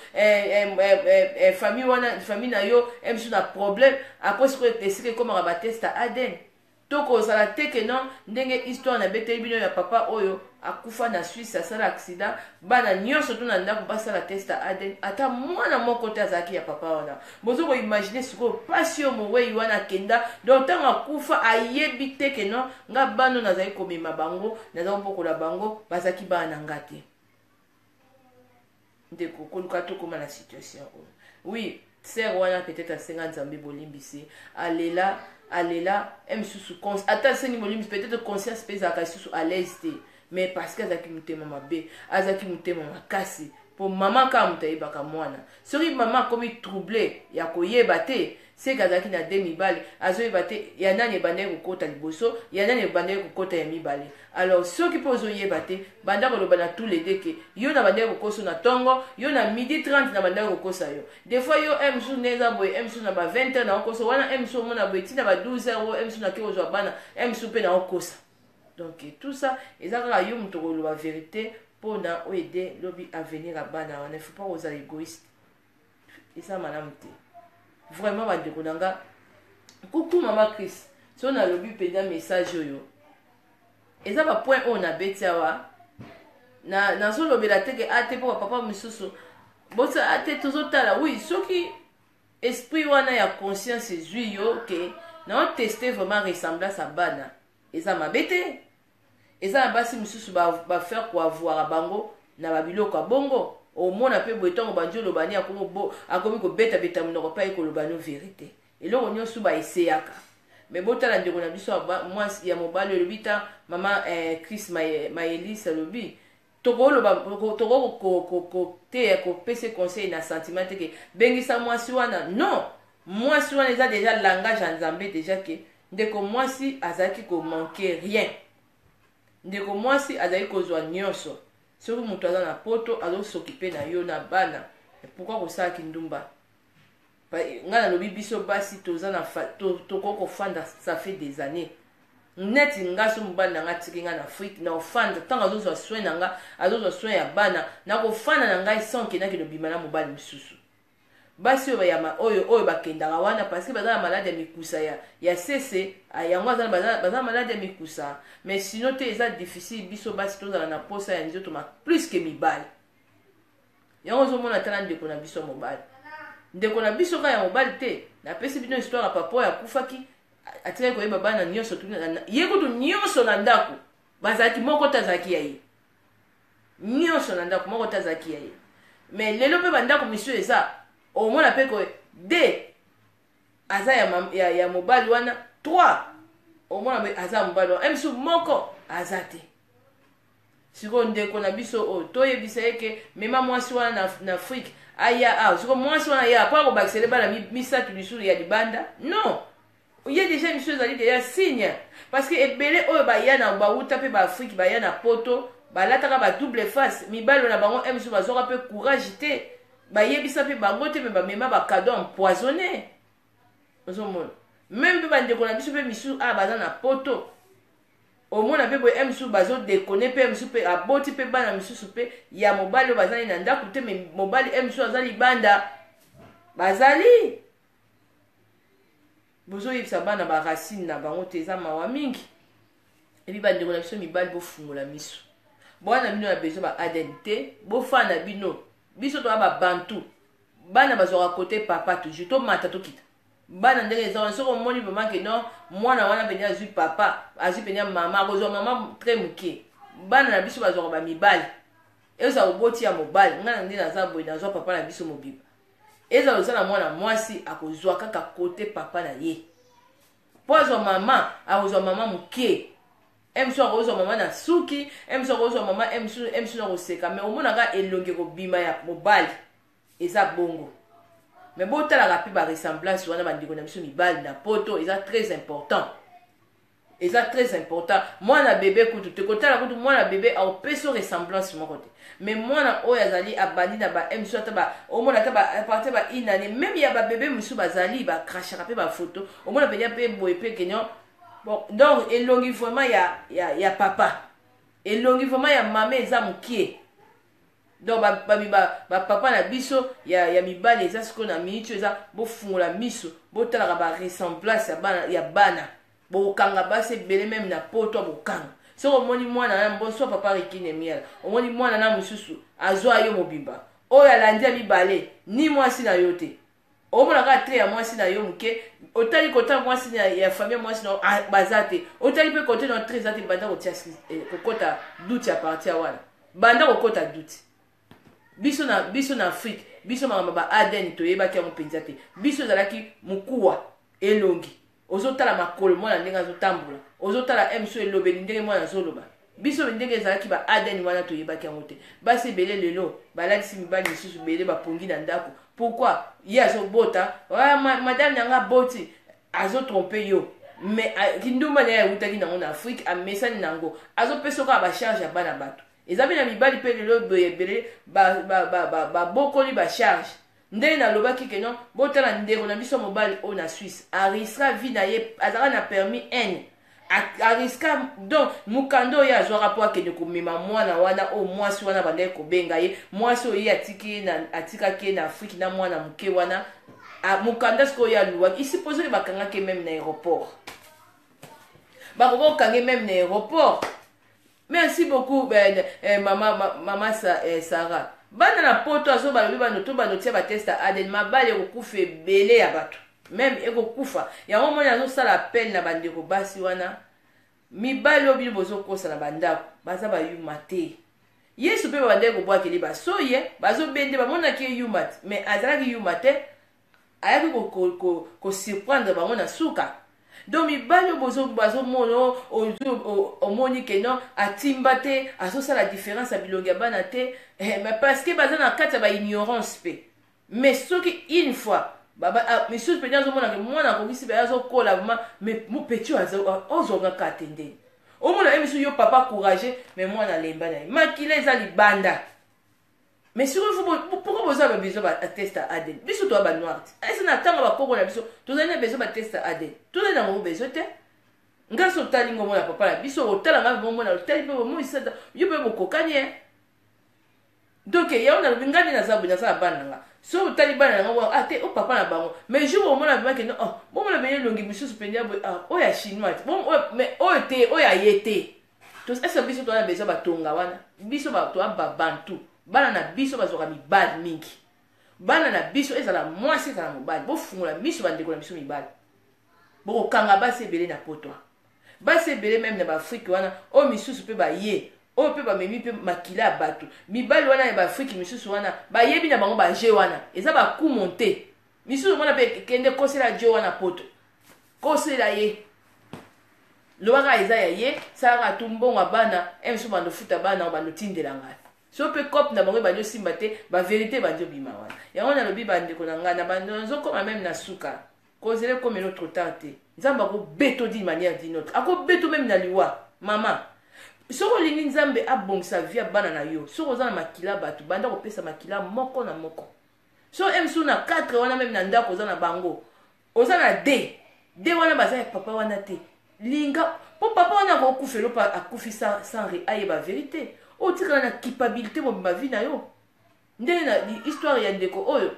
famille wana, famille na yo e mosusu na problème. Après sikoyo esika ekomaka batest ya ADN. To kozala te ke non, ndenge histoire nabeteli bino ya papa oyo akufa na Suisse, asala accident, bana nyonso to na ndako basala test ya ADN, ata mwana moko te azalaki ya papa wana. Bozo koimagine sikoyo mpasi oyo mowei wana akenda. Donc ntango akufa, ayebi te ke non, nga bana oyo nazali komema bango, nazali kobokola bango, bazalaki bana na nga te. Ndeko, koluka tokóma na situation oyo. Oui, sœur wana peut-être asenga Nzambe bolimbisi, alela, alela e mosusu, ata asengi bolimbisi, peut-être conscience mpe ezalaka lisusu à l'aise te. Mais parce que azalaki motema mabe, azalaki motema makasi, mpo mama kaka moto ayebaka mwana. Soki mama akomi trouble ya koyeba te, seke azalaki na de mibale, azoyeba te ya nani ebandaki kokota liboso, ya nani ebandaki kokota ya mibale. Alors soki mpe ozoyeba te, banda koloba na tous les deux ke yo na bandaki kokosa na ntongo, yo na midi 30 na bandaki kokosa yo. Des fois yo m mosusu nde eza boye, m mosusu na ba 20 heures na okosa wana, m mosusu omona boye ntina ba 12 heures oyo, m mosusu nake kozwa bana, m mosusu mpe na okosa. Donc tout ça eza kaka yo moto koloba vérité mpona oaider lobi avenir ya bana wana. Il faut pas kozala égoïste, eza malamu te vraiment. Bandeko na nga, kuku mama Chris, so nalobi mpenza message oyo eza bapoint oyo nabeti awa, nazolobela te ke a te mpo bapapa mosusu bosa a te. Tozotala, oui, soki esprit wana ya conscience ezwi yo ke naoteste vraiment ressemblance ya bana, eza mabe te. Eza na basi mosusu bafaire koavoira bango na babiloko ya bongo. Omona mpe boye, ntango bandi oloba ni akomi kobetabeta monoko mpe aye koloba no vérité. Eloko nyonso baeseyaka. Me botala ndeko na biso mwasi ya mobali olobi ta mama Chris Mayelis alobi tokoloba, tokoteya, kopesa conseil na sentiment te ke bengisa mwasi wana. Non, mwasi wana eza déjà langage ya Nzambe déjà ke ndeko mwasi azalaki komanke rien, ndeko mwasi azalaki kozwa nyonso. Soki moto aza na poto, azosokipe na yo na bana, pourquoi kosalaki ndumba? Ngai nalobi, biso basi toza na tokoki kofanda, ça fait des années. Neti nga, so mobali na nga atiki nga na Afrique, na ofanda, ntango azozwa soin na nga, azozwa soin ya bana, nakofanda na ngai sans kendaki lobima na mobali mosusu. Basi oyo ya oyo bakendaka wana parce que baza na maladi ya mikusa ya sese yango, baza na maladi ya mikusa. Mais sinon te, eza difficile. Biso basi tozala na posa ya nzoto ma plus ke mibali. Yango ozomona, tala ndeko na biso mobali, ndeko na biso kaka ya mobali te. Napesi bino histoire ya papa oyo akufaki, atikaki koyeba bana nyonso ye kutu nyonso na ndako bazalaki, moko te azalaki ya ye. Nyonso na ndako, moko te azalaki ya ye. Mais lelo mpe bandako misusu eza, omona mpe ko de aza ya mobali wana, 3 omona mpe aza ya mobali wana, misusu moko aza te. Sikoyo ndeko na biso oyo, toyebisa ye ke mema mwasi wana na Afrique, aya awa. Sikoyo mwasi wana aya mpo akobakisele bana misato lisusu ya libanda? Non, ye déjà misu ezali déjà signe, parce que ebele oyo baya na bauta mpe baafrike, baya na poto, balataka ba double face. Mibali na bango msu bazwaka mpe courage te, bayebisa mpe bango te, me bamema bacadeau empoisonné. Ozomona même mpe bandeko na biso mpe misusu awa baza na poto. Omona mpe boye mosusu bazodekone mpe mosusu mpe aboti mpe bana mosusu mpe ya mobali oyo bazali na ndako te, me mobali mosusu aza libanda. Bazali bozoyebisa bana baracine na bango te, eza mawa mingi. Ebi bandeko na biso mibali, bofungola miso, bwana bino na besoin ba ADN te, bofana bino. Biso toya babantu, bana bazwaka kote papa toujours, tomata tokita bana ndenge eza wana. Soki omoni vraiment ke non, mwana wana mpenza azwi papa, azwi mpenza mama, akozwa mama très moke. Bana na biso bazwaka bamibali, ezala oboti ya mobali. Ngai na nde naza boye, nazwa papa na biso mobimba. Ezala oza na mwana mwasi, akozwa kaka kote papa na ye. Mpo azwa mama, akozwa mama moke. Mosusu akozwa mama na suki, mosusu akozwa mama mosusu na koseka, mais omonaka elongi ekobima ya mobali eza bongo. Mais botalaka mpe baressemblance wana, bandeko na biso mibali na Poto, eza très important, eza très important. Mwana bebe kutu te, kotala kutu mwana bebe aopesa ressemblance moko te, mais mwana oyo azali abandi na ba mosusu, ata omona ata à partir ba une année même ya babebe mosusu bazali bacrachaka mpe bafoto, omona mpenza mpe boye mpe kenyo. Bon, donc elongi vraiment ya papa, elongi vraiment ya mama eza mokie. Donc bapapa na biso ya mibali, eza sikoyo na miniti oyo eza, bofungola miso, botalaka baressemblance ya bana. Bokokanga basi ebele même na Poto, bokanga. Soki omoni mwana na bonsoir papa Rikine Miel, omoni mwana na mosusu azwa yo mobimba, oyo alandi ya mibale ni mwasi na yo te, omona kaka trait ya mwasi na yo moke. Otali kota mwasi ya famille, mwasi na ah, baza te. Otali mpe kote na trait eza te. Banda kotia kokota doute ya partie wana, banda kokota doute. Biso na Afrique, biso makambo ba ADN toyebaki yango mpenza te. Biso ezalaki mokuwa, elongi, ozotala makolo mwana ndenge azotambola, ozotala mso elobeli ndenge mwana azoloba. Biso ndenge ezalaki, ba ADN wana toyebaki yango te. Basi ebele lelo balalisi mibali misusu ebele, bapongi na ndako. Pourquoi? Ye azobota, madame na nga aboti, azotrompe yo, mais kindumba na ye awutaki nango na Afrique, amesani nango, azopesa kaka bacharge ya bana bato. Eza mpe na mibali mpe lelo boye ebele babokoli bacharge. Ndenge nalobaki ke non, botala ndeko na biso mobali oyo na Suisse, ariska vie na ye, azalaka na permis N, ariska. Donc mokanda oyo azwaka mpo akende komema mwana wana oyo mwasi wana bandaki kobenga ye, mwasi oyo ye atikaki ye na Afrique na mwana moke wana, mokanda sikoyo oyo aluwaki, isupposé bakangaki même na aéroport, bakoki kokange même na aéroport. Merci beaucoup ben, mama, ma, mama Sarah. Bana na Poto azo balobi bano to bano tia batest ya ADN, mabali ekokufa ebele ya bato même ekokufa. Yango moni azosala appel na bandeko basi wana, mibali oyo bino bozokosa na bandako baza bayuma te. Yesu mpe babandaki kobwakeli basoye, bazobende, bamonaki ye yuma te, mais azalaki yuma te, ayaki kosurprendre bango na suka. Donc mibali oyo bazomona, omoni ke non, atimba te, azosala différence ya bilongi ya bana te, mais parce que baza na kati ya baignorance mpe. Mais soki une fois misusu mpenza azomonaka mwana akokisi mpe azokola vraiment, mais mopeti oyo ozwangaka te ndeni omona ye misusu, yo papa courage, mais mwana alemba na ye, makila eza libanda. Mais sikoyo pourquoi boza babesoin batest ya ADN? Biso toya banoir te. Ese na ntango bakoko na biso tozali na besoin batest ya ADN? Tozali nango besoin te. Ngai so otali ngo omona papa na biso, otala ngai omona, otali mpe bomoisada yo mpe bokokani ye. Donc yango nalobi, ngai nde naza boye, naza na bana na nga. So otali bana na nga, ah te, o papa na bango. Mais jour omona vraiment ke oh, bomona pene elongi mosusu mpenza boye, ah, oyo ya chinois te, mais oyo te, oyo aye te. Ese biso toza na besoin batonga wana? Biso toya babantu, bana na biso bazwaka mibali mingi. Bana na biso, ezala mwasi, ezala mobali, bofungola miso. Bandeko na biso mibali, bokokanga basi ebele na Potwa, basi ebele même na baAfrike wana oyo misusu mpe baye, oyo mpe bamemi mpe makila ya bato. Mibali wana ya baAfrike misusu wana bayebi na bango baje wana, eza bakumo te. Misusu omona mpe kende kosela jo wana Poto, kosela ye, lobaka eza ya ye, salaka tu mbongo ya bana e mosusu, bando futa bana, bando tindela ngai. So mpe cope na bango ebandi osimba te, baverité ebandi obima wana. Yango nalobi, bandeko na ngai, na bando nazokoma même na suka, kozela ekomela trop tard te. Nzambe akobeto d'une manière d'une autre, akobeto même na liwa. Mama, soki olingi Nzambe abongisa vie ya bana na yo, soki oza na makila bato, banda kopesa makila moko na moko. So msu na 4 wana même na ndako oza na bango, oza na d d wana baza ya papa wana te, linga. Mpo papa wana akokufela mpo akufi sans ayeba vérité. Otikala na culpabilité mobimba vie na yo. Ndenge na histoire ya ndeko oyo,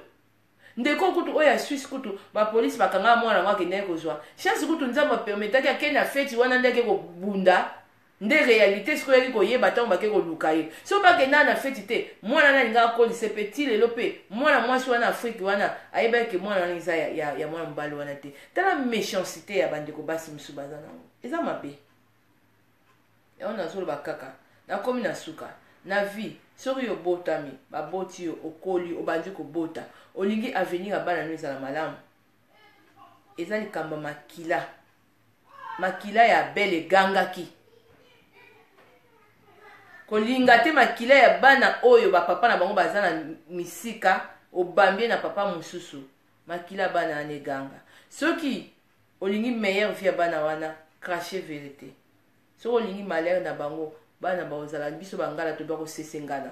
ndeko kutu oyo ya Suisse kutu, bapolisi bakanga mwana yango, akendaki kozwa chance kutu, Nzambe apermettaki akende na feti wana nde ake kobunda, nde réalité sikoyo oyaki koyeba ntango bake koluka ye. So bakendaka na feti te, mwana wana alingaka akolisa mpe ti lelo. Mpe mwana mwasi wana, Afrique wana, ayebaki ke mwana wana eza ya mwana mobali wana te. Tala méchanceté ya bandeko basi mosusu baza nango, eza mabe. Yango nazoloba kaka, nakomi na suka na vie. Soki obotami, baboti yo, okoli, obandi kobota, olingi avenir ya bana no ezala malamu, eza likambo ya makila. Makila ya Abel egangaki. Kolinga te makila ya bana oyo bapapa na bango baza na misika, obambie na papa mosusu. Makila ya bana wana eganga. Soki olingi meilleure vie ya bana wana, crache vérité. Soki olingi malheur na bango, bana bakozala biso bangala to bakosesengana.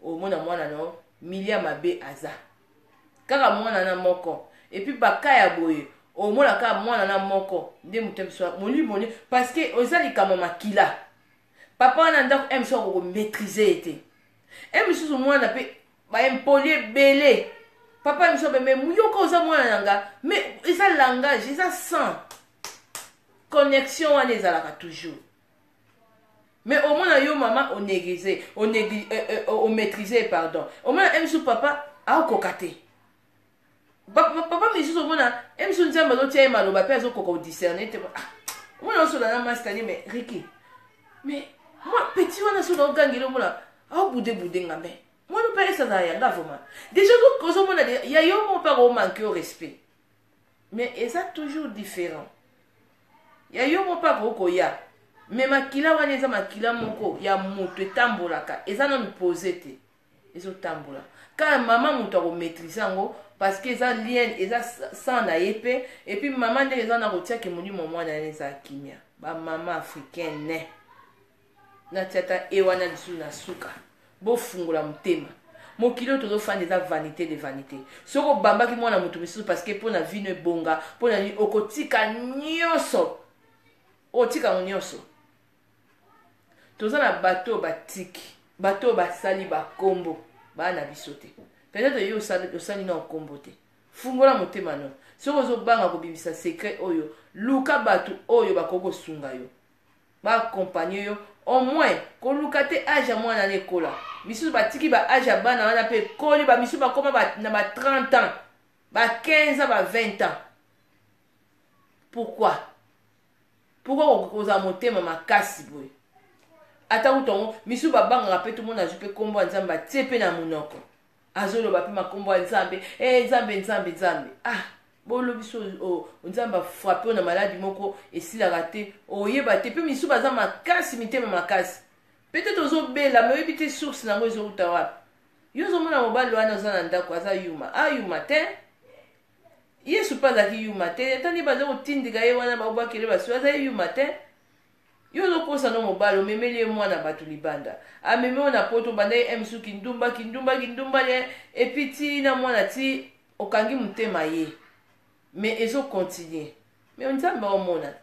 Omona mwana no milia mabe, aza kaka mwana na moko. Et puis baka ya boye, omona kaka mwana na moko nde moto biso molimo, parce que eza likambo makila. Papa wana ndako m so akokomaîtriser ye te. E misusu mwana mpe baimpoli ebele, papa miso be, mais yoka, oza mwana na nga, mais eza langage, eza sang, connexion wana ezalaka toujours. Mais omona yo mama onéglige, omaîtrise, pardon, omona e misu papa aokoka te. Papa misusu, omona e misu Nzambe azotia ye maloba mpe azokoka odiscerner te. Ah, omona osola na mastani, mais Riki, mais moi petit wana so naogangeli, omona aobudebude nga, mais mwana mpe esazala yanga vraiment. Déjà ozomona ya yo moko mpe akomanquer yo respect, mais eza toujours différent ya yo moko mpe akoki koya. Mais makila wana eza makila moko ya moto etambolaka, eza nanu pose te, ezotambola kaka. Mama moto akomaîtriser yango parce que eza lien, eza sang na ye mpe. Et puis mama ndenge eza na kotiaki molimo mwana wana eza kimia. Bamama africaine, natia ta e wana lisusu na suka, bofungola motema. Mokili oyo tozofanda eza vanité de vanité. Soki obambaki mwana moto mosusu parce que mpo na vino ebonga, mpo na nini okotika nyonso, okotika yango nyonso? Toza na bato oyo batiki, bato oyo basali bakombo baa na biso te. Peut-être yo osali na okombo te. Fungola motema no. Soki ozobanga kobimisa secret oyo, luka bato oyo bakoki kosunga yo, baaccompagner yo. Au moins koluka te âge ya mwana na ekola. Misusu batiki ba âge ya bana wana mpe ekoli, bamisusu bakóma na ba 30 ans, ba 15 ans, ba 20 ans. Pourquoi, pourquoi kozala motema makasi boye? Ata kutu yango misusu babangaka mpe. Tomona azwi mpe nkombo ya Nzambe, atie mpe na monoko, azoloba mpe makombo ya Nzambe. E Nzambe, Nzambe, Nzambe! Ah, bolobi so Nzambe afrapper oyo na maladi moko esilaka te, oyeba te. Mpe misusu baza makasi, mitema makasi. Peut-être ozobela, mais oyebi te source nango ezowuta wapi. Yo ozomona mobali wana oza na ndako aza yuma, ayuma te. Yesu mpe azalaki yuma te. Ata nde baza kotindika ye wana, babwakele basu, aza ye yuma te. Yo ozokosa no mobali, omemeli ye mwana bato libanda, amemi oyo na poto, banda ye msu kindumba, kindumba, kindumba ye, et puis ti na mwana ti okangi motema ye, mais ezocontinuer. Mais Nzambe aomona.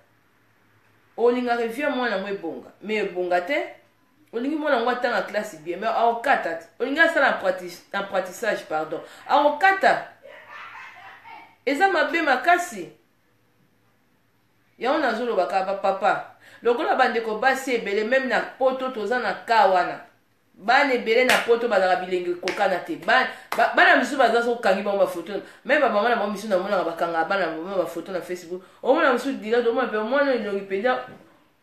Olingaka vie mwana yango ebonga, mais ebonga te. Olingi mwana yango atanga classe bien, mais aokata te. Olingi asala apprentissage, pardon, aokata. Eza mabe makasi. Yango nazoloba kaka, bapapa lokola bandeko basi ebele, même na poto toza na ka wana, bana ebele na poto bazalaka bilenge kokana te. Bana misusu baza, so okangi bango bafoto, même bamama na bango misusu namonaka bakangaka bana bango bafoto na Facebook. Omona mosusu direct, omona mpe omwana elongi mpenza,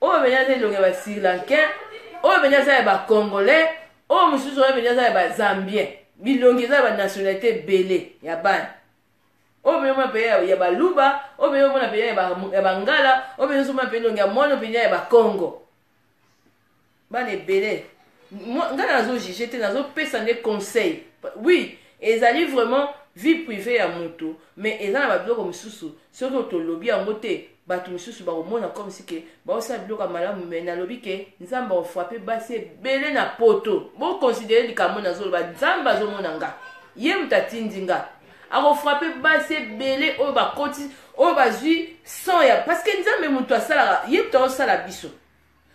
oyo mpenza aza elongi ya basrilankain, oyo mpenza aza ya bacongolais, oyo mosusu oyo mpenza aza ya bazambien. Bilongi eza ya banationalité ebele ya bana. Oyo mpenza omona mpenza ya baluba, oyo mpenza omona mpenza ya bangala, oyo mpenza ozomona mpenza elongi ya mwana mpenza ya bakongo. Bana ebele, ngai nazojuger te, nazopesa nde conseil. Oui, ezali vraiment vie privée ya moto, mais eza na babiloko mosusu, soki tolobi yango te, bato mosusu bakomona comme si ke baosala biloko ya malamu. Mais nalobi ke Nzambe akofrapper basi ebele na poto. Boconsidérer likambo nazoloba. Nzambe azomona nga, ye moto atindi nga. Akofrappe basi ebele oyo bakoti, oyo bazwi sang ya, parce que Nzambe moto asalaka, ye moto azosala biso.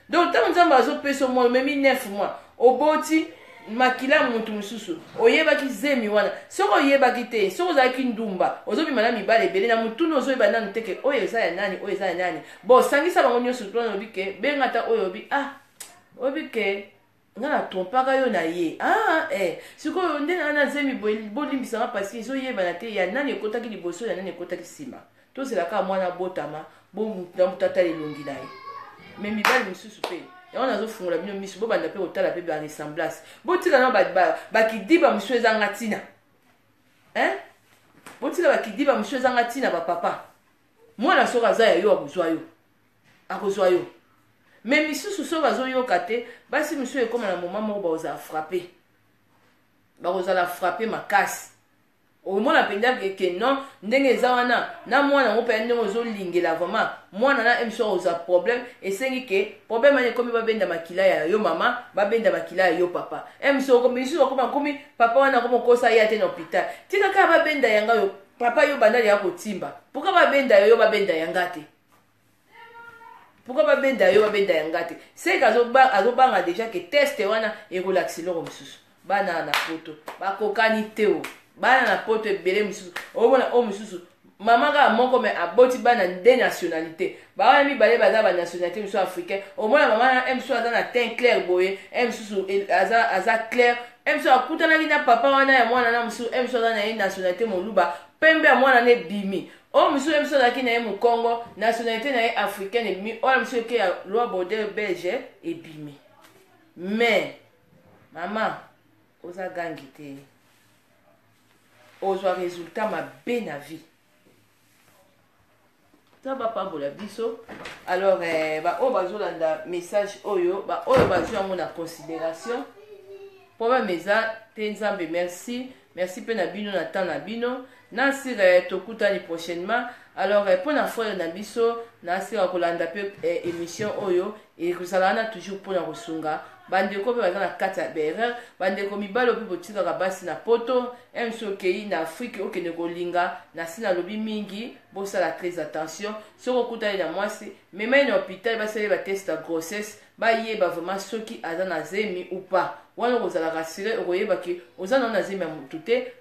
Donc ntango Nzambe azopesa mwana, omemi 9 mois, oboti makila ya moto mosusu, oyebaki zemi wana. Soki oyebaki te, soki ozalaki ndumba, ozobima na mibali ebele na motuna, ozoyeba nanu te ke oyo eza ya nani, oyo eza ya nani. Bon, sangisa bango nyonso wana, olobi ke benga ata oyo, obi ah, oyebi ke nga na trompaka yo na ye. Ah eh, sikoyo nde na na zemi boye, bolimbisanga parce que ezoyebana te ya nani ekotaki liboso, ya nani ekotaki nsima. Tozela kaka mwana abotama, bo na moto atala elongi na ye. Me mibali mosusu mpe yango nazofungola bino miso, bobanda mpe kotala mpe baressemblance, botika na bakidiba mosusu ezanga ntina, hein? Botika bakidiba mosusu ezanga ntina. Bapapa, mwana soki aza ya yo, akozwa yo, akozwa yo. Me misusu soki bazoyoka te, basi mosusu ekóma na moma moko bakozala frappe, bakozala frappe makasi. Omona mpenza ke non, ndenge eza wana na mwana yango mpenza, ndenge ozolingela vraiment mwana na mso akozwa problème. Esengi ke problème wana ekomi babenda makila ya yo mama, babenda makila ya yo papa. Mso misusu akoma, akomi papa wana, akoma okosa ye te na hôpital. Tika kaka babenda yanga yo papa, yo bandali ya kotimba. Pourquoi babenda yo, babenda yanga te? Pourquoi babenda yo, babenda yanga te? Seke azobanga déjà ke test wana ekolakisa eloko mosusu. Bana na Poto bakokani te o. Bana na Poto ebele mosusu, omona oyo mosusu mama kaka moko me aboti bana de nationalité bawana mibale, baza banationalité mosusu africain. Omona mama na mosusu aza na teint clair boye, mosusu aza clair, mosusu akutanaki na papa wana ya mwana na mosusu, mosusu aza na ye nationalité moluba, pembe ya mwana na ebimi. Oyo mosusu, mosusu azalaki na ye mokongo, nationalité na ye africaine ebimi. Oyo mosusu eke ya loi border belge ebimi. Mais mama, oza gangi te, ozwa résultat mabe na vie. Ta bapambola biso. Alors baoyo bazolanda message oyo, baoyo bazwi yango na considération, problème eza te. Nzambe merci, merci mpe na bino na temps na bino. Nasira, tokutani prochainement. Alors mpo na frère na biso, nasira kolanda mpe émission oyo ekozala wana toujours mpona kosunga bandeko mpe baza na kati ya baerreur. Bandeko mibali oyo mpe botikaka basi na Poto, mc okei na Afrike, okende kolinga, nasi nalobi mingi, bosala très attention. Soki okutani na mwasi, mema ye na hôpital, basali batest ya grossesse, bayeba vraiment soki aza na zemi ou pas. Wana okozala rassuré, okoyeba ke oza nao na zemi ya motu te,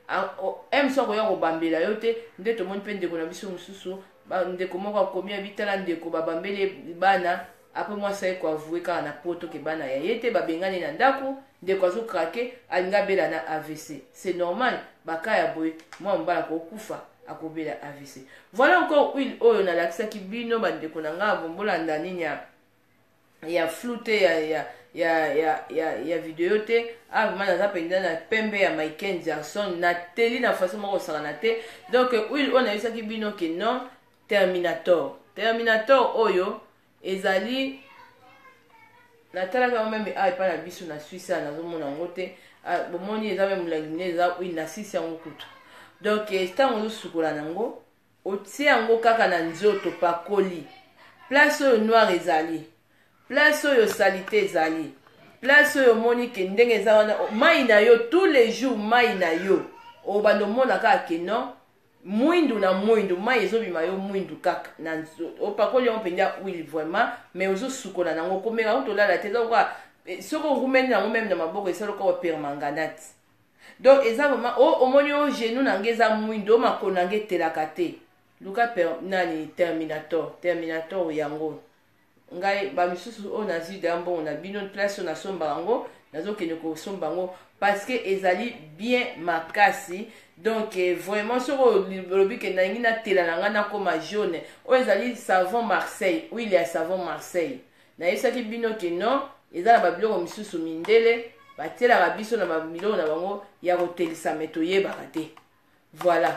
mso akoya kobambela yo te. Nde tomoni mpe ndeko na biso mosusu, ndeko moko akomi abitala ndeko babambeli bana. Après mwasi aye koavouer kaka na Poto ke bana ya ye te, babengani na ndako. Ndeko azocraquer, alingi abela na AVC. C'est normal, baka ya boye, mwa mobali akokufa, akobela AVC. Voilà encore huile oyo nalakisaki bino, bandeko na ngai. Bombolanda nini ya flou te, ya video te. Ah, vraiment naza mpenza na pembe ya Michael Jackson, nateli na façon moko kosakana te. Donc huile oyo nayebisaki bino ke non, Terminator, Terminator oyo ezali, natalaki yango même awa epai na biso na Suisse, awa nazomona yango te. Bomoni, eza même molangi monene, eza huile na sisi yango kutu. Donc ntango ozosukola nango, otie yango kaka na nzoto, pakoli place oyo noir ezali, place oyo saleté ezali, place oyo omoni ke ndenge eza wana. Mai na yo tous les jours, mai na yo obanda omona kaka ke non, mwindu na mwindu, mai ezobima yo mwindu kaka na opakoli yango mpenza huile vraiment. Mais ozosukola nango, komeka ngo tolala te. Eza lokola soki orumeli nango même na maboko, eza lokola permanganate. Donc eza vraiment omoni o genou na nge eza mwindu, o makolo na nge etelaka te. Luka per, nani, Terminator, Terminator yango. Ngai bamisusu oyo nazwi da mbongo na bino, place oyo nasombaka yango, nazokende kosomba yango parce que ezali bien makasi. Donc vraiment soki olobi ke nalingi natela na ngai, nakoma jaune, oyo ezali savon Marseille, huile ya savon Marseille. Nayebisaki bino ke non, eza na babiloko misusu mindele batielaka biso na babiloko na bango ya kotelisa, me toyebaka te. Voilà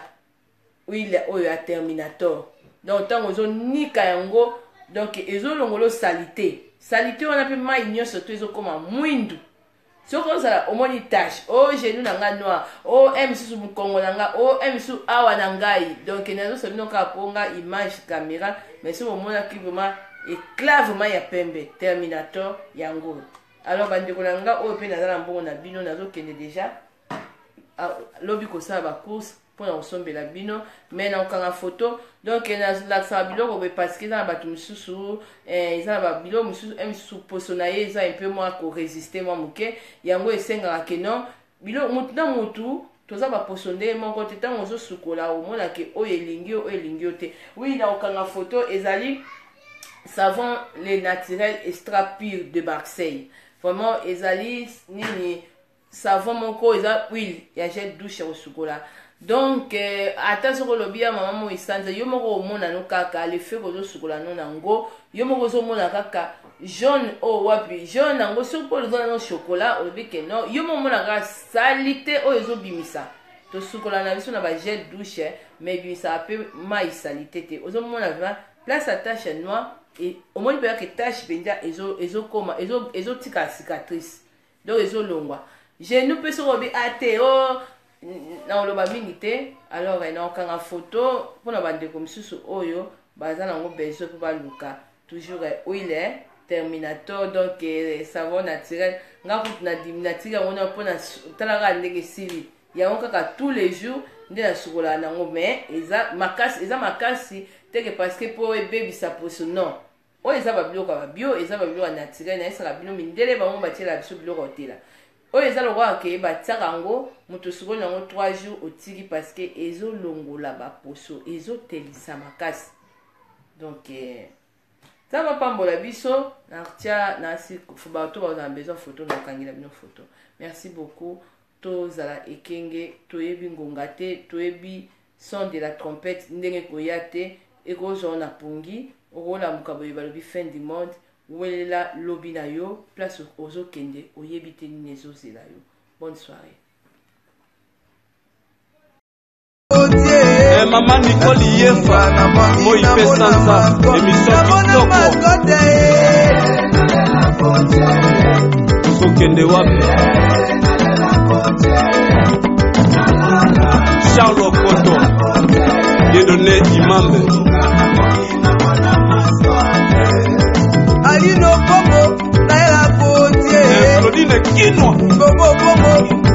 huile oyo ya Terminator. Donc ntango ozonika yango, donc ezolongola saleté, saleté wana mpe mai nyonso to ezokóma mwindu. Soki ozala omoni tache o genou na nga noir, o mosusu mokongo na nga, o mosusu awa na ngai, donc nazosa bino kaka mpo nga image caméra, mais soki omonaki vraiment éclat vraiment ya pembe, Terminator yango. Alors bandeko na nga oyo mpe naza na mbongo na bino, nazokende déjà. Lobi kosala bacourse mpona kosombela bino, mais na kokanga foto. Donc nalakisaka biloko boye parce que eza na bato mosusu, eza na babiloko mosusu, mosusu poso na ye eza un peu mwa korésister mwa moke. Yango esengaka ke non, biloko mutu na mutu toza baposo ndenge moko te. Ntango ozosukola, omonake oyo elingi yo, oyo elingi yo te. Oui, na kokanga foto. Ezali savon le naturel extra pur de Marseille. Vraiment ezali nini, savon moko eza huile ya gel douche ya kosukola. Donc ata soki olobi ya mama moi sanza, yo moko omona no kaka lefe kozosukola no nango, yo moko ozomona kaka jaune oyo wapi jaune yango. Soki mpo oza nano chocolat, olobi ke non, yo moko omona kaka saleté oyo ezobimisa. Tosukola na biso na bagel douche, mais ebimisaka mpe mai saleté te. Ozomona vraiment place ya tache noire, omoni mpenza ke tache mpenza ezokoma, ezotika cicatrice, donc ezolongwa. Genou mpe soki obi ate o na oloba mingi te. Alors na okanga foto mpona bandeko mosusu oyo baza nango besoin mpo baluka toujours huile terminator. Donc savon naturel, nga kutu natika yango na mpona talaka ndenge esili yango kaka tous les jours nde nasukolaka nango. Mais eza makasi, eza makasi teke parce que mpo ebebisa poso, non. Oyo eza babiloko ya babio, eza babiloko ya naturel. Nayesaka bino, mindele bango batiela biso biloko ya otela. Oyo eza lokola ke batiaka yango, moto osukoli yango 3 jours, otiki, parce que ezolongola baposo, ezotelisa makasi. Donc Nzambe apambola biso. Natia nasi bato bazala besoin photo, nakangela bino photo. Merci beaucoup. Tozala ekenge, toyebi ngonga te, toyebi son de la trompette ndenge ekoya te. Ekozwa na pongi, okolamuka boye, balobi fin du monde. Welela lobi na yo, place ozokende oyebi te nini ezozela yo. Bonne soirée. Mama Nicole Yefa, moi mpe sanza, émission kitoko. Ozokende wapi? Charles Okoto, Dieudonné Imambe. Alino Bongo nayela kotie. Claudine Kinwa. Bongo bongo.